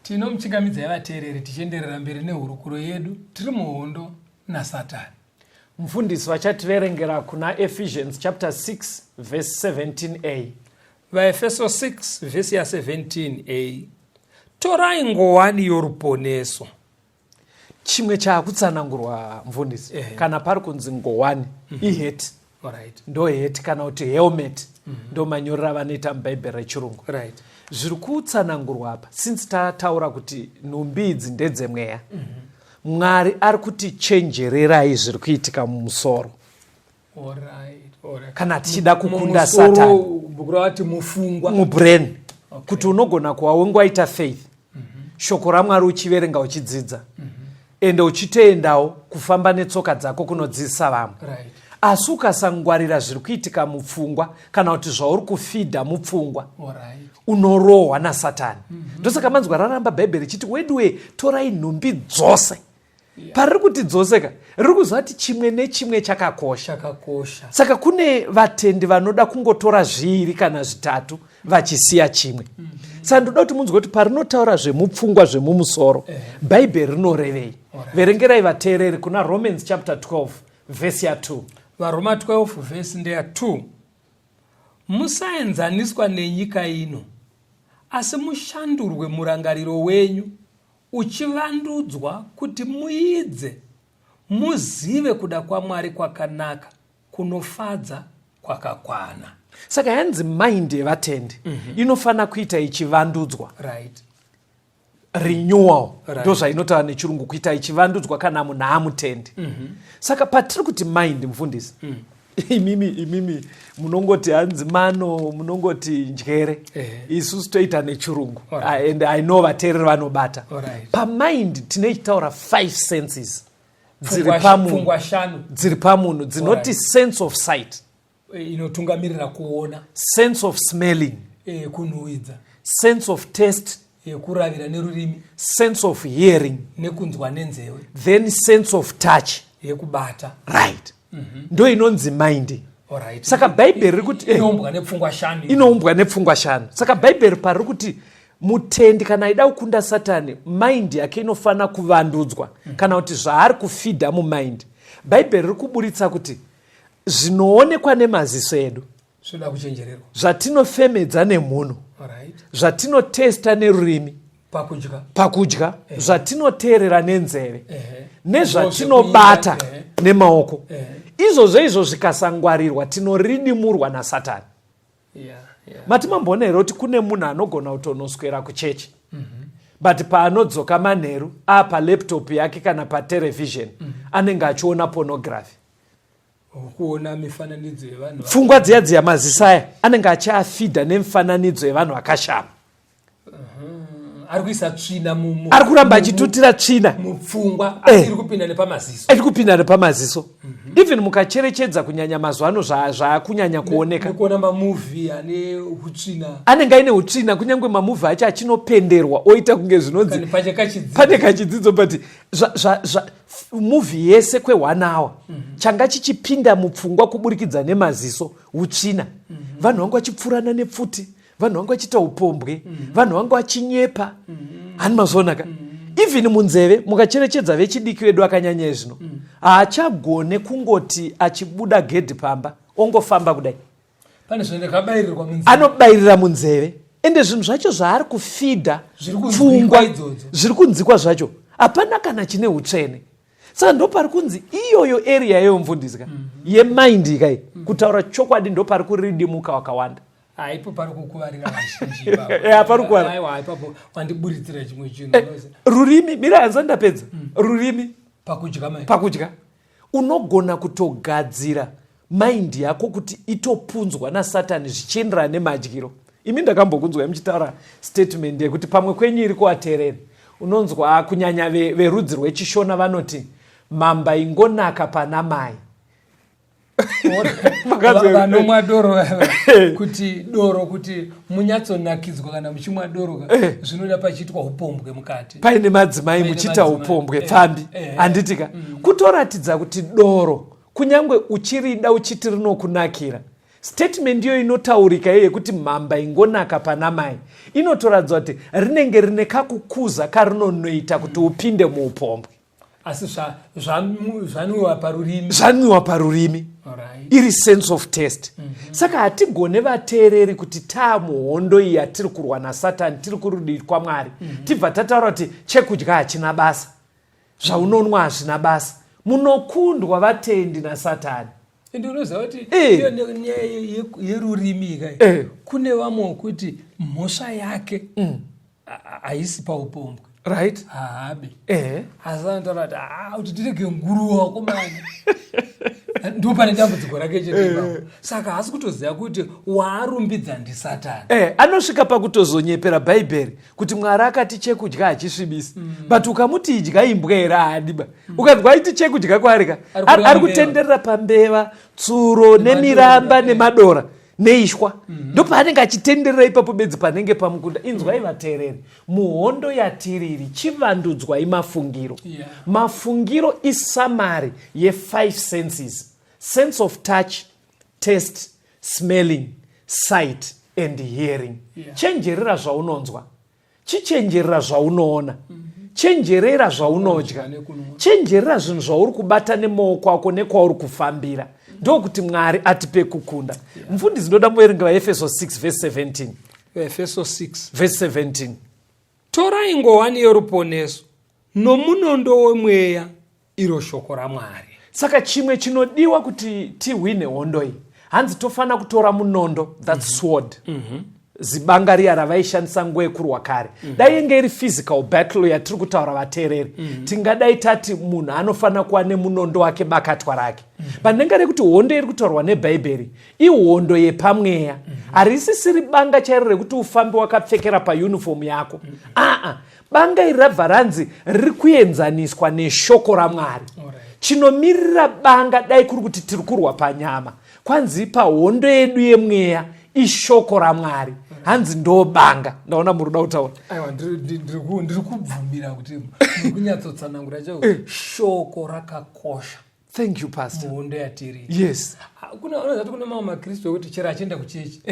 Tinomuchingamidzai vateereri tichienderera mberi nehurukuro yedu tiri muhondo naSatani. Mufundisi vachativerengera kuna Ephesians chapter 6 verse 17a. VaEfeso 6 vhesi ya 17a. Torai ngowani yoruponeso. Chimwe chaakutsanangurwa mufundisi kana pari kunzi ngowani mm -hmm. iheti right. Ndo heti kana kuti helmet mm -hmm. Ndo manyorero avanoita mubhaibheri rechirungu right. Zviri kutsanangurwa apa since tataura kuti nhumbi idzi ndedzemweya mm -hmm. Mwari ari kuti chenjererai zviri kuitika mumusoro. Alright, alright. Kana tichida kukunda Satani kureva mufungwa mubrain okay. Kuti unogona kuva wengaita faith mm -hmm. Shoko raMwari uchiverenga uchidzidza mm -hmm. Ende uchitoendawo kufamba netsoka dzako kunodzidzisa vamwe right. Asi ukasangwarira zviri kuitika mupfungwa kana kuti zvauri kufidha mupfungwa right. Unorohwa naSatani mm -hmm. Ndosaka manzwa raramba Bhaibheri richiti weduwe torai nhumbi dzose yeah. Pariri kuti dzoseka riri kuziva kuti chimwe nechimwe chakakosha chakakosha. Saka kune vatendi vanoda kungotora zviiri kana zvitatu vachisiya chimwe mm -hmm. Saka ndoda kuti munzwe kuti parinotaura zvemupfungwa zvemumusoro eh. Bhaibheri rinorevei right. Verengerai vateereri kuna Romans chapter 12 vhesi ya 2. VaRoma 12 vhesi ndeya 2. Musaenzaniswa nenyika ino, asi mushandurwe murangariro wenyu uchivandudzwa kuti muidze muzive kuda kwaMwari kwakanaka kunofadza kwakakwana. Saka yanzi mind yevatendi mm -hmm. inofanira kuita ichivandudzwa right. Renewal right. Ndo zvainotaura nechirungu kuita ichivandudzwa kana munhu amutendi mm -hmm. Saka patiri kuti mind mufundisi mm. Imimi imimi munongoti hanzi mano munongoti njere eh. Isusu toita nechirungu right. And I know vateereri vanobata right. Pamind tine chitaura 5 senses dziri pamunhu dzinoti right. Sense of sight inotungamirira kuona, sense of smelling e, kunhuhwidza, sense of taste e, kuravira nerurimi, sense of hearing nekunzwa nenzeve, then sense of touch yekubata right mm -hmm. Ndo inonzi mind right. Saka Bhaibheri riri kuti inoumbwa nepfungwa shanu, inoumbwa nepfungwa shanu. Saka Bhaibheri pariri kuti mutendi kana aida kukunda Satani mind yake inofanira kuvandudzwa mm -hmm. Kana kuti zvaari kufidha mumind, Bhaibheri riri kuburitsa kuti zvinoonekwa nemaziso edu zvinoda kuchenjererwa, zvatinofemedza nemhuno right. Zvatinotesta nerurimi pakudya, pakudya zvatinoteerera nenzeve nezvatinobata nemaoko izvozvo izvo zvikasangwarirwa tinoridimurwa naSatani yeah, yeah. Mati mamboona here kuti kune munhu anogona kutonoswera kuchechi mm -hmm. But paanodzoka manheru apalaptop yake kana paterevhizheni mm -hmm. anenge achiona pornography kuona mifananidzo yevanhu pfungwa dziya dziya maziso aya anenge achiafidha nemifananidzo yevanhu vakashama ari kuisa tsvina ari kuramba achitutira tsvina mupfungwa asi iri kupinda nepamaziso iri kupinda nepamaziso mm -hmm. Even mukacherechedza kunyanya mazuva ano zvaakunyanya kuoneka nekuona mamovie ane utsvina anenge aine utsvina kunyange mamovie acho achinopenderwa oita kunge zvinonzi pane kachidzidzo but movie yese kwe1 hour mm -hmm. Changa chichipinda mupfungwa kuburikidza nemaziso utsvina mm -hmm. Vanhu vangu vachipfurana nepfuti, vanhu vangu vachiita upombwe mm -hmm. Vanhu vangu vachinyepa mm -hmm. Hani mazvionaka mm -hmm. Even munzeve mukacherechedza vechidiki vedu akanyanya izvino haachagone mm -hmm. Kungoti achibuda gedhi pamba ongofamba kudai pane zvandakabayirirwa munzeve anobayirira munzeve ende zvinhu zvacho zvaari kufidha pfungwa zviri kunzikwa zvacho hapana kana chine utsvene saka ndopari kunzi iyoyo area yeyo mfundisi ka mm -hmm. Yemind kai mm -hmm. Kutaura chokwadi ndopari kuridimuka wakawanda haipo pari kukuvarira vazhinji pari kuvarira ipapo wandiburitsira chimwe chinhu eh, rurimi mira hanza ndapedza mm. Rurimi pakudya mai pakudya unogona kutogadzira mind yako kuti itopunzwa naSatani zvichienderana nemadyiro imi ndakambokunzwai muchitaura statement yekuti pamwe kwenyu iri kuvateereri unonzwa kunyanya verudzi rwechishona vanoti mamba ingonaka pana mai vanomwa doro kuti doro kuti munyatsonakidzwa kana muchimwa doro eh. zvinoda pachiitwa upombwe mukati paine madzimai muchiita upombwe eh, pfambi eh. Handitika mm. Kutoratidza kuti doro kunyange uchirida uchiti rinokunakira Statement iyo inotaurika iyo yekuti mhamba ingonaka pana mai inotoratidza kuti rinenge rine kakukuza karinonoita kuti upinde muupombwe. Asi zvanwiwa parurimi. Zvanwiwa parurimi. Iri sense of taste. Saka hatigone vateereri kuti taamuhondo iyi yatiri kurwa naSatani, tiri kurudii kwaMwari, tibva tataura kuti chekudya hachina basa, zvaunonwa hazvina basa. Munokundwa vatendi naSatani. Ende unoziva kuti iyo nyaya yerurimi ka, kune vamwe wekuti mhosva yake haisi paupombwe. Haabe. Asi anotaura kuti kuti tirege nguruva wakomana. Ndipo pane dambudziko rake chete ipapo. Saka haasi kutoziva kuti waarumbidza ndiSatani. Anosvika pakutozonyepera Bhaibheri kuti Mwari akati chekudya hachisvibisi. But ukamuti idya imbwa here, haadiba. Ukanzwa aiti chekudya kwaari ka, Ari kureva ari mbeva. kutenderera pambeva, tsuro, nemiramba, nemadora, neishwa. Ndopaanenge achitenderera ipapo bedzi panenge pamukunda. Inzwai vateereri, muhondo yatiriri chivandudzwai mafungiro. Mafungiro isummary ye5 senses: sense of touch, taste, smelling, sight and hearing. Chenjerera zvaunonzwa, chichenjerera zvaunoona, chenjerera zvaunodya, Nekunwa. chenjerera zvinhu zvauri kubata nemaoko ako nekwauri kufambira. Ndokuti Mwari atipe kukunda. Mufundisi, ndoda muverenga vaEfeso 6 verse 17. Efeso 6 verse 17. Torai ngowani yeruponeso nomunondo wemweya, iro shoko raMwari. Saka chimwe chinodiwa kuti tihwine hondo iyi, hanzi tofanira kutora munondo, that sword, zibanga riya ravaishandisa nguva yekurwa kare. Dai inge iri physical battle yatiri kutaura, vateereri, tingadai tati munhu anofanira kuva nemunondo wake, bakatwa rake. Pandenga rekuti hondo iri kutaurwa neBhaibheri ihondo yepamweya, harisisiri banga chairo rekuti ufambe wakapfekera payunifomu yako. Aa, banga iri rabva ranzi riri kuenzaniswa neshoko raMwari. Chinomirira banga, dai kuri kuti tiri kurwa panyama, kwanzi pahondo yedu yemweya ishoko raMwari, hanzi ndo banga. Ndaona muri kuda kutaura. Aiwa, ndiri kubvumira kuti muri kunyatsotsanangura chaiko. Shoko rakakosha Thank you, Pastor. Muhondo yatiri. Kuna unozati kune mamwe makristu ekuti chero achienda kuchechi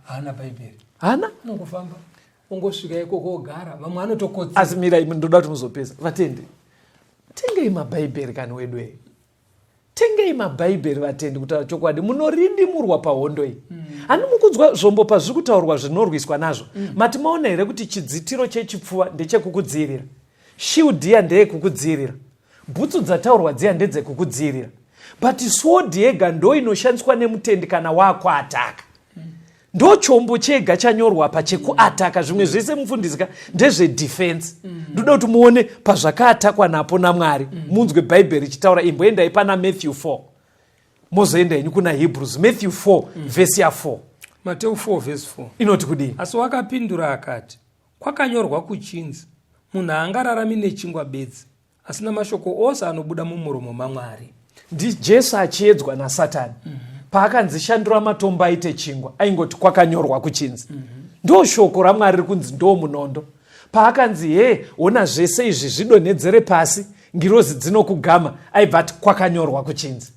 haana Bhaibheri. Hana. Anongofamba, ongosvika ikoko ogara, vamwe anotokotsira. Asi mirai, ndoda kuti muzopedza. Vatendi, tengei mabhaibheri kani wedu e, tengei mabhaibheri vatendi. Kutaura chokwadi, munorindimurwa pahondo iyi. Handi mukunzwa zvombo pazviri kutaurwa zvinorwiswa nazvo? Mati maona here kuti chidzitiro chechipfuva ndechekukudzivirira, shield iya ndeyekukudzivirira, bhutsu dzataurwa dziya ndedzekukudzivirira, but sword yega ndo inoshandiswa nemutendi kana wakuataka. Ndo chombo chega chanyorwa pa chekuataka. Zvimwe zvese, mufundisi ka, ndezvedefense. Ndoda kuti muone pazvakaatakwa napo naMwari. Munzwe Bhaibheri richitaura. Imboendai pana Matthew 4, mozoenda henyu kuna Hebrews. Matthew 4 vhesi ya4. Mateu 4 vhesi 4. Inoti kudii? Asi wakapindura akati, "Kwakanyorwa kuchinzi, munhu haangararami nechingwa bedzi, asi namashoko ose anobuda mumuromo maMwari." NdiJesu achiedzwa naSatani. Paakanzi shandura matombo aite chingwa, aingoti kwakanyorwa kuchinzi. Ndo shoko raMwari riri kunzi ndo munondo. Paakanzi he, ona zvese izvi, zvidonhedzere pasi, ngirozi dzinokugama, aibva ati kwakanyorwa kuchinzi.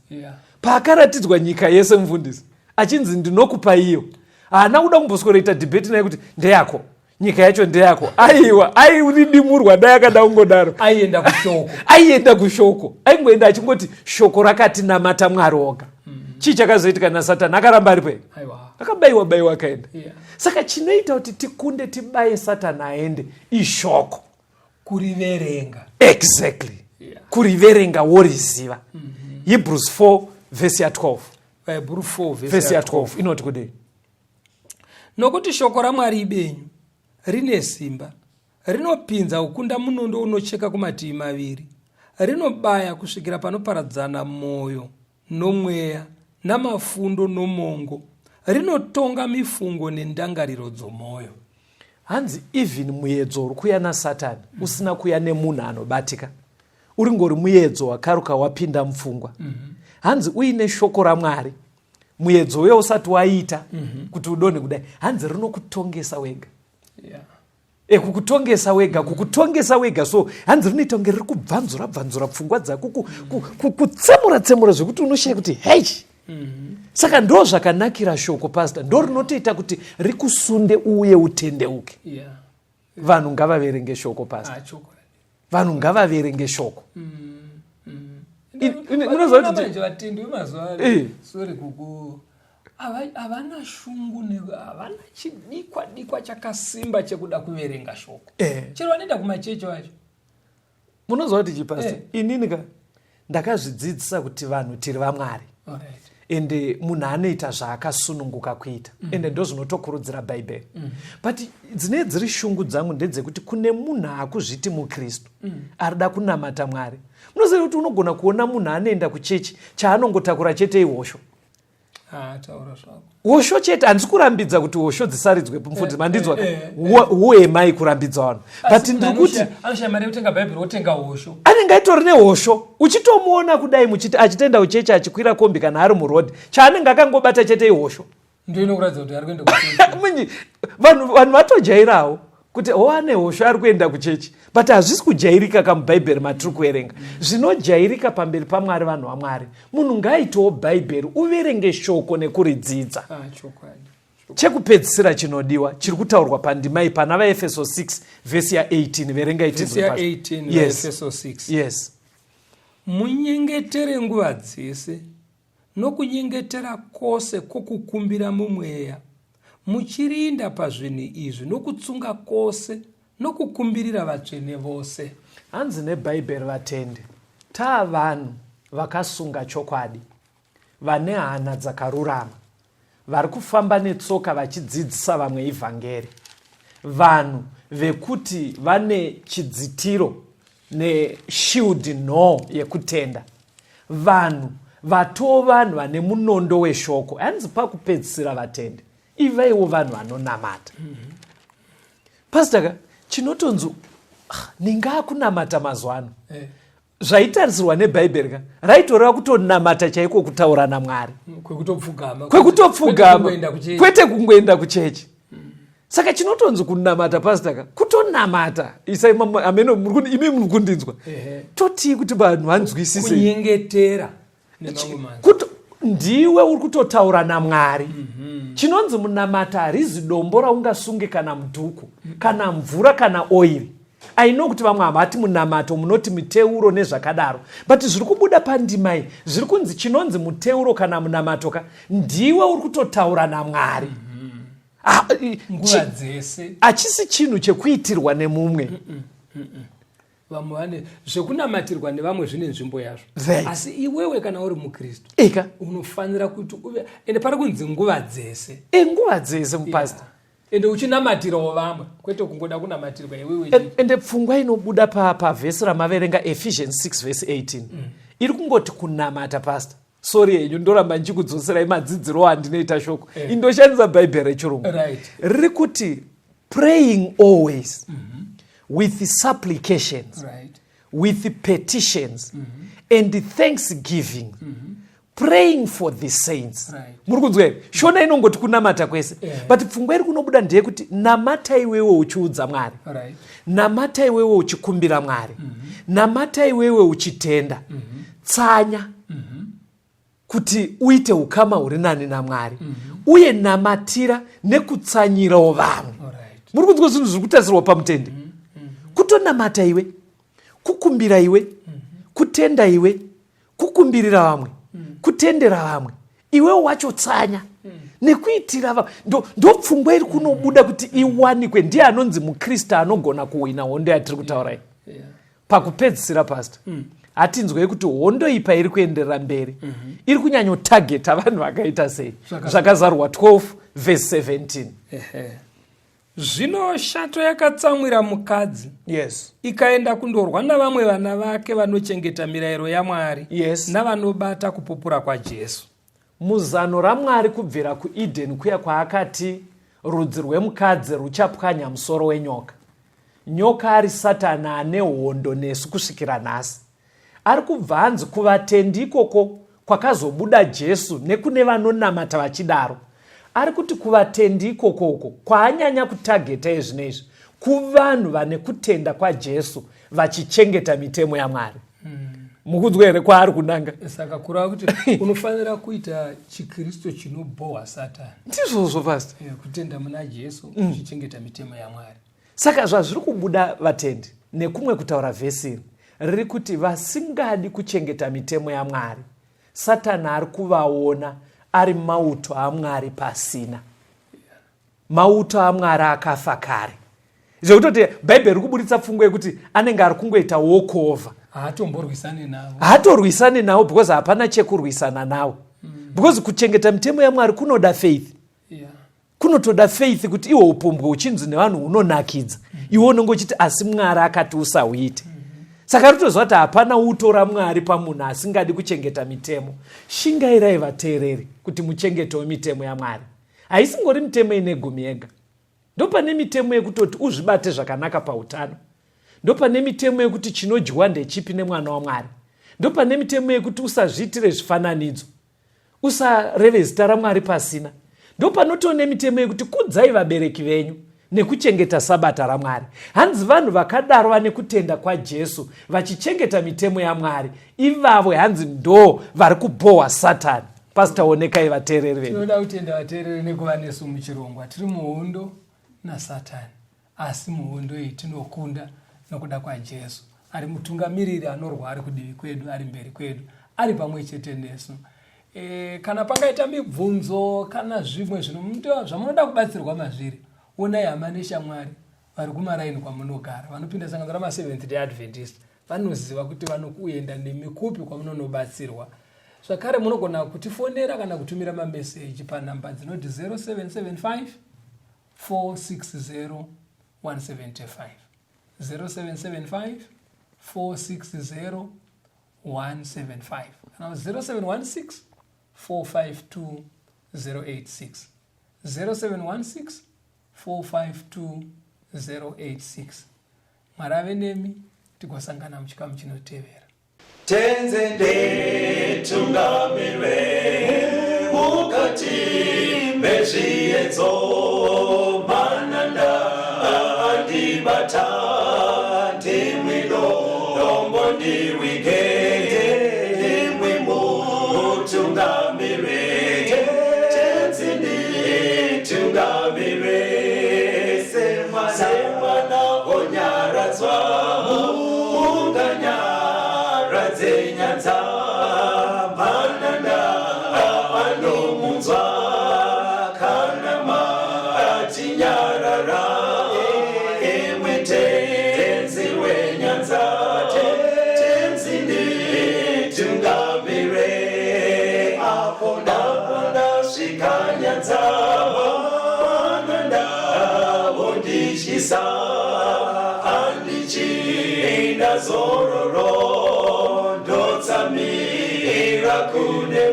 Paakaratidzwa nyika yese, mufundisi, achinzi ndinokupa iyo, haana kuda kumbosworoita debate naye kuti ndeyako nyika yacho, ndeyako. Aiwa, airidimurwa dai akada kungodaro. Aienda kushoko. Aienda kushoko, aingoenda achingoti shoko rakati namata Mwari oga. Chii chakazoitika naSatani? Akaramba aripo here? Aiwa. Akabayiwa bayiwa, akaenda. Saka chinoita kuti tikunde, tibaye Satani aende, ishoko. Kuriverenga. Exactly. Kuriverenga woriziva. Hebrews 4 vhesi ya12. Vahebhuru 4 vhesi ya12 inoti kudii? Nokuti shoko raMwari ibenyu, rine simba, rinopinza kukunda munondo unocheka kumativi maviri, rinobaya kusvikira panoparadzana mwoyo nomweya, namafundo nomongo, rinotonga mifungo nendangariro dzomwoyo. Hanzi even muedzo uri kuuya naSatani usina kuuya nemunhu anobatika, uri ngori muedzo wakaruka wapinda mupfungwa, hanzi uine shoko raMwari, muedzo uyo usati waita kuti udonhe kudai, hanzi rinokutongesa wega. Kukutongesa wega, kukutongesa wega. So hanzi rinoita kunge riri kubvanzura bvanzura pfungwa dzako, kutsemura tsemura zvekuti unoshaya kuti hei. Saka ndo zvakanakira shoko, pastor, ndo rinotoita kuti rikusunde uye utendeuke. Vanhu ngavaverenge shoko, pastor. Ah, chokwadi. Vanhu ngavaverenge shoko. Munoziva kuti Manje vatendi vemazuva ano, sorry kuku, havana shungu, havana chidikwa dikwa chakasimba chekuda kuverenga shoko. Chero vanoenda kumachechi vacho. Munoziva kuti chipastor, inini ka ndakazvidzidzisa kuti vanhu tiri vamwari. Ende munhu anoita zvaakasununguka kuita. Ende ndo zvinotokurudzira Bhaibheri. But dzine dziri shungu dzangu ndedzekuti kune munhu akuzviti mukristu arida kunamata Mwari. Munoziva kuti unogona kuona munhu anoenda kuchechi, chaanongotakura chete ihosho. Ah, taura zvako. Hosho chete. Handisi kurambidza kuti hosho dzisaridzwe, mufundisi, mandinzwa? Eh, Who am I kurambidza vanhu? But ndiri kuti Anoshaya mari yekutenga Bhaibheri, wotenga hosho. Anenge aitori nehosho. Uchitomuona kudai muchiti achitenda kuchechi, achikwira kombi kana ari murodhi, chaanenge akangobata chete ihosho. Ndo inokuratidza kuti ari kuenda kuchechi. Munyi, vanhu vatojairawo kuti o ane hosho, ari kuenda kuchechi. But hazvisi kujairika kamubhaibheri matiri kuverenga. Zvinojairika pamberi paMwari, vanhu vaMwari, munhu ngaaitewo Bhaibheri, uverenge shoko nekuridzidza. Ah, chokwadi. Chekupedzisira chinodiwa chiri kutaurwa pandima iyi pana vaEfeso 6 vhesi ya18, verengai. Vhesi ya18. Yes. Vaefeso 6. Yes. Munyengetere nguva dzese nokunyengetera kwose kwokukumbira mumweya, muchirinda pazvinhu izvi nokutsunga kwose nokukumbirira vatsvene vose. Hanzi neBhaibheri, vatendi, taa vanhu vakasunga chokwadi, vane hana dzakarurama, vari kufamba netsoka vachidzidzisa vamwe ivhangeri, vanhu vekuti vane chidzitiro neshield no yekutenda, vanhu vatoo vanhu vane munondo weshoko. Hanzi pakupedzisira, vatendi, ivaiwo vanhu vanonamata. Pastor ka, chinotonzi, ah, ningakunamata mazuva ano, zvaitarisirwa neBhaibheri ka, raitoreva kutonamata chaiko, kutaura naMwari. Kwekutopfugama. Kwekutopfugama. Kwete kungoenda kuchechi. Kwete kungoenda kuchechi. Saka chinotonzi kunamata, pastor ka, kutonamata. Isai ameno imi muri kundinzwa. Totii kuti vanhu vanzwisise? Kunyengetera nemamwe manzwi. Ndiwe uri kutotaura naMwari. Chinonzi munamata harizi dombo raungasunge, kana mudhuku, kana mvura, kana oiri. Aino kuti vamwe havati munamato, munoti miteuro nezvakadaro, but zviri kubuda pandima iyi zviri kunzi chinonzi muteuro kana munamato ka, ndiwe uri kutotaura naMwari. Ah, Nguva dzese. Hachisi chinhu chekuitirwa nemumwe. Vamwe vane zvekunamatirwa nevamwe, zvine nzvimbo yazvo. Asi iwewe kana uri mukristu, Eka. unofanira kuti uve, ende pari kunzi nguva dzese. Nguva dzese, mupastor. Ende uchinamatirawo vamwe, kwete kungoda kunamatirwa iwewe. Ende pfungwa inobuda pavhesi ramaverenga, Ephesians 6 vhesi 18, iri kungoti kunamata. Pastor, sorry henyu, ndoramba ndichikudzoserai madzidziro andinoita shoko. Indoshandisa Bhaibheri rechirungu. Riri kuti praying always with supplications, with petitions and thanksgiving, praying for the saints. Muri kunzwa here? Shona inongoti kunamata kwese. But pfungwa iri kunobuda ndeyekuti namata iwewe uchiudza Mwari, namata iwewe uchikumbira Mwari, namata iwewe uchitenda, tsanya kuti uite ukama huri nani naMwari, uye namatira nekutsanyirawo vamwe. Muri kunzwa zvinhu zviri kutarisirwa pamutende? Kutonamata iwe, kukumbira iwe, kutenda iwe, kukumbirira vamwe, kutendera vamwe, iwe wacho tsanya nekuitira vamwe. Ndo pfungwa iri kunobuda kuti iwanikwe. Ndiye anonzi mukristu anogona kuhwina hondo yatiri kutaura iyi. Pakupedzisira, pastor, hatinzwei kuti hondo iyi pairi kuenderera mberi iri kunyanyotageta vanhu vakaita sei? Zvakazarurwa 12 vhesi 17. Ehe. Zvino shato yakatsamwira mukadzi, ikaenda kundorwa navamwe vana vake vanochengeta mirayiro yaMwari navanobata kupupura kwaJesu. Muzano raMwari kubvira kuEden kuya kwaakati rudzi rwemukadzi ruchapwanya musoro wenyoka, nyoka ari Satani ane hondo nesu kusvikira nhasi, ari kubva anzi kuvatendi ikoko kwakazobuda Jesu nekune vanonamata vachidaro, ari kuti kuvatendi ikokoko kwaanyanya kutageta ezvino izvi, kuvanhu vane kutenda kwaJesu vachichengeta mitemo yaMwari. Mukunzwa here kwaari kunanga? Saka kureva kuti unofanira kuita chiKristu chinobhohwa Satani. Ndizvozvo, Pastor. Kutenda muna Jesu, uchichengeta mitemo yaMwari. Saka zvazviri kubuda, vatendi, nekumwe kutaura, vhesi iri riri kuti vasingadi kuchengeta mitemo yaMwari, Satani ari kuvaona ari mauto aMwari pasina. Mauto aMwari akafa kare, zvekutoti Bhaibheri riri kuburitsa pfungwa yekuti anenge ari kungoita walkover. Haatomborwisani navo. Haatorwisani navo because hapana chekurwisana navo, because kuchengeta mitemo yaMwari kunoda faith. Kunotoda faith kuti iwo upombwe uchinzi nevanhu hunonakidza, iwe unenge uchiti, "Asi Mwari akati usahuite." Saka ritoziva kuti hapana uto raMwari pamunhu asingadi kuchengeta mitemo. Shingairai, vateereri, kuti muchengetewo mitemo yaMwari. Haisingori mitemo ine gumi yega. Ndopane mitemo yekutoti uzvibate zvakanaka pautano, ndopane mitemo yekuti chinodyiwa ndechipi nemwana waMwari, ndopane mitemo yekuti usazviitire zvifananidzo, usareve zita raMwari pasina, ndopanotoo nemitemo yekuti kudzai vabereki venyu nekuchengeta sabata raMwari. Hanzi vanhu vakadaro vane kutenda kwaJesu vachichengeta mitemo yaMwari, ivavo hanzi ndo vari kubhohwa Satani. Pastor, onekai vateereri vedu. Tinoda kutenda vateereri nekuva nesu muchirongwa. Tiri muhondo naSatani, asi muhondo iyi tinokunda nokuda kwaJesu ari mutungamiriri anorwa ari kudivi kwedu, ari mberi kwedu, ari pamwe chete nesu. Kana pangaita mibvunzo kana zvimwe zvamunoda kubatsirwa mazviri, onai hama neshamwari vari kumaraini kwamunogara vanopinda sangano ramaSeventh Day Adventist. Vanoziva kuti vanokuenda nemi kupi kwamunonobatsirwa. Zvakare munogona kutifonera kana kutumira mameseji panhamba dzinoti 0775 460 175, 0775 460 175 kana 0716 452 086, 0716 452 086. Mwari ave nemi, tigosangana muchikamu chinotevera. Tenzi nditungamire mukati mezviedzo, mananda andibata, ndimwi dombo ndiwige, ndimwi mutungamire. Tenzi nditungamire semwana onyaradzwa munganyaradze nyanza, mananda anomunzwa kana matinyarara, imwe Tenzi wenyanza. Tenzi nditungamire apo ndasvika nyanza, mananda vondityisa, handichina zororo, ndotsamira kune.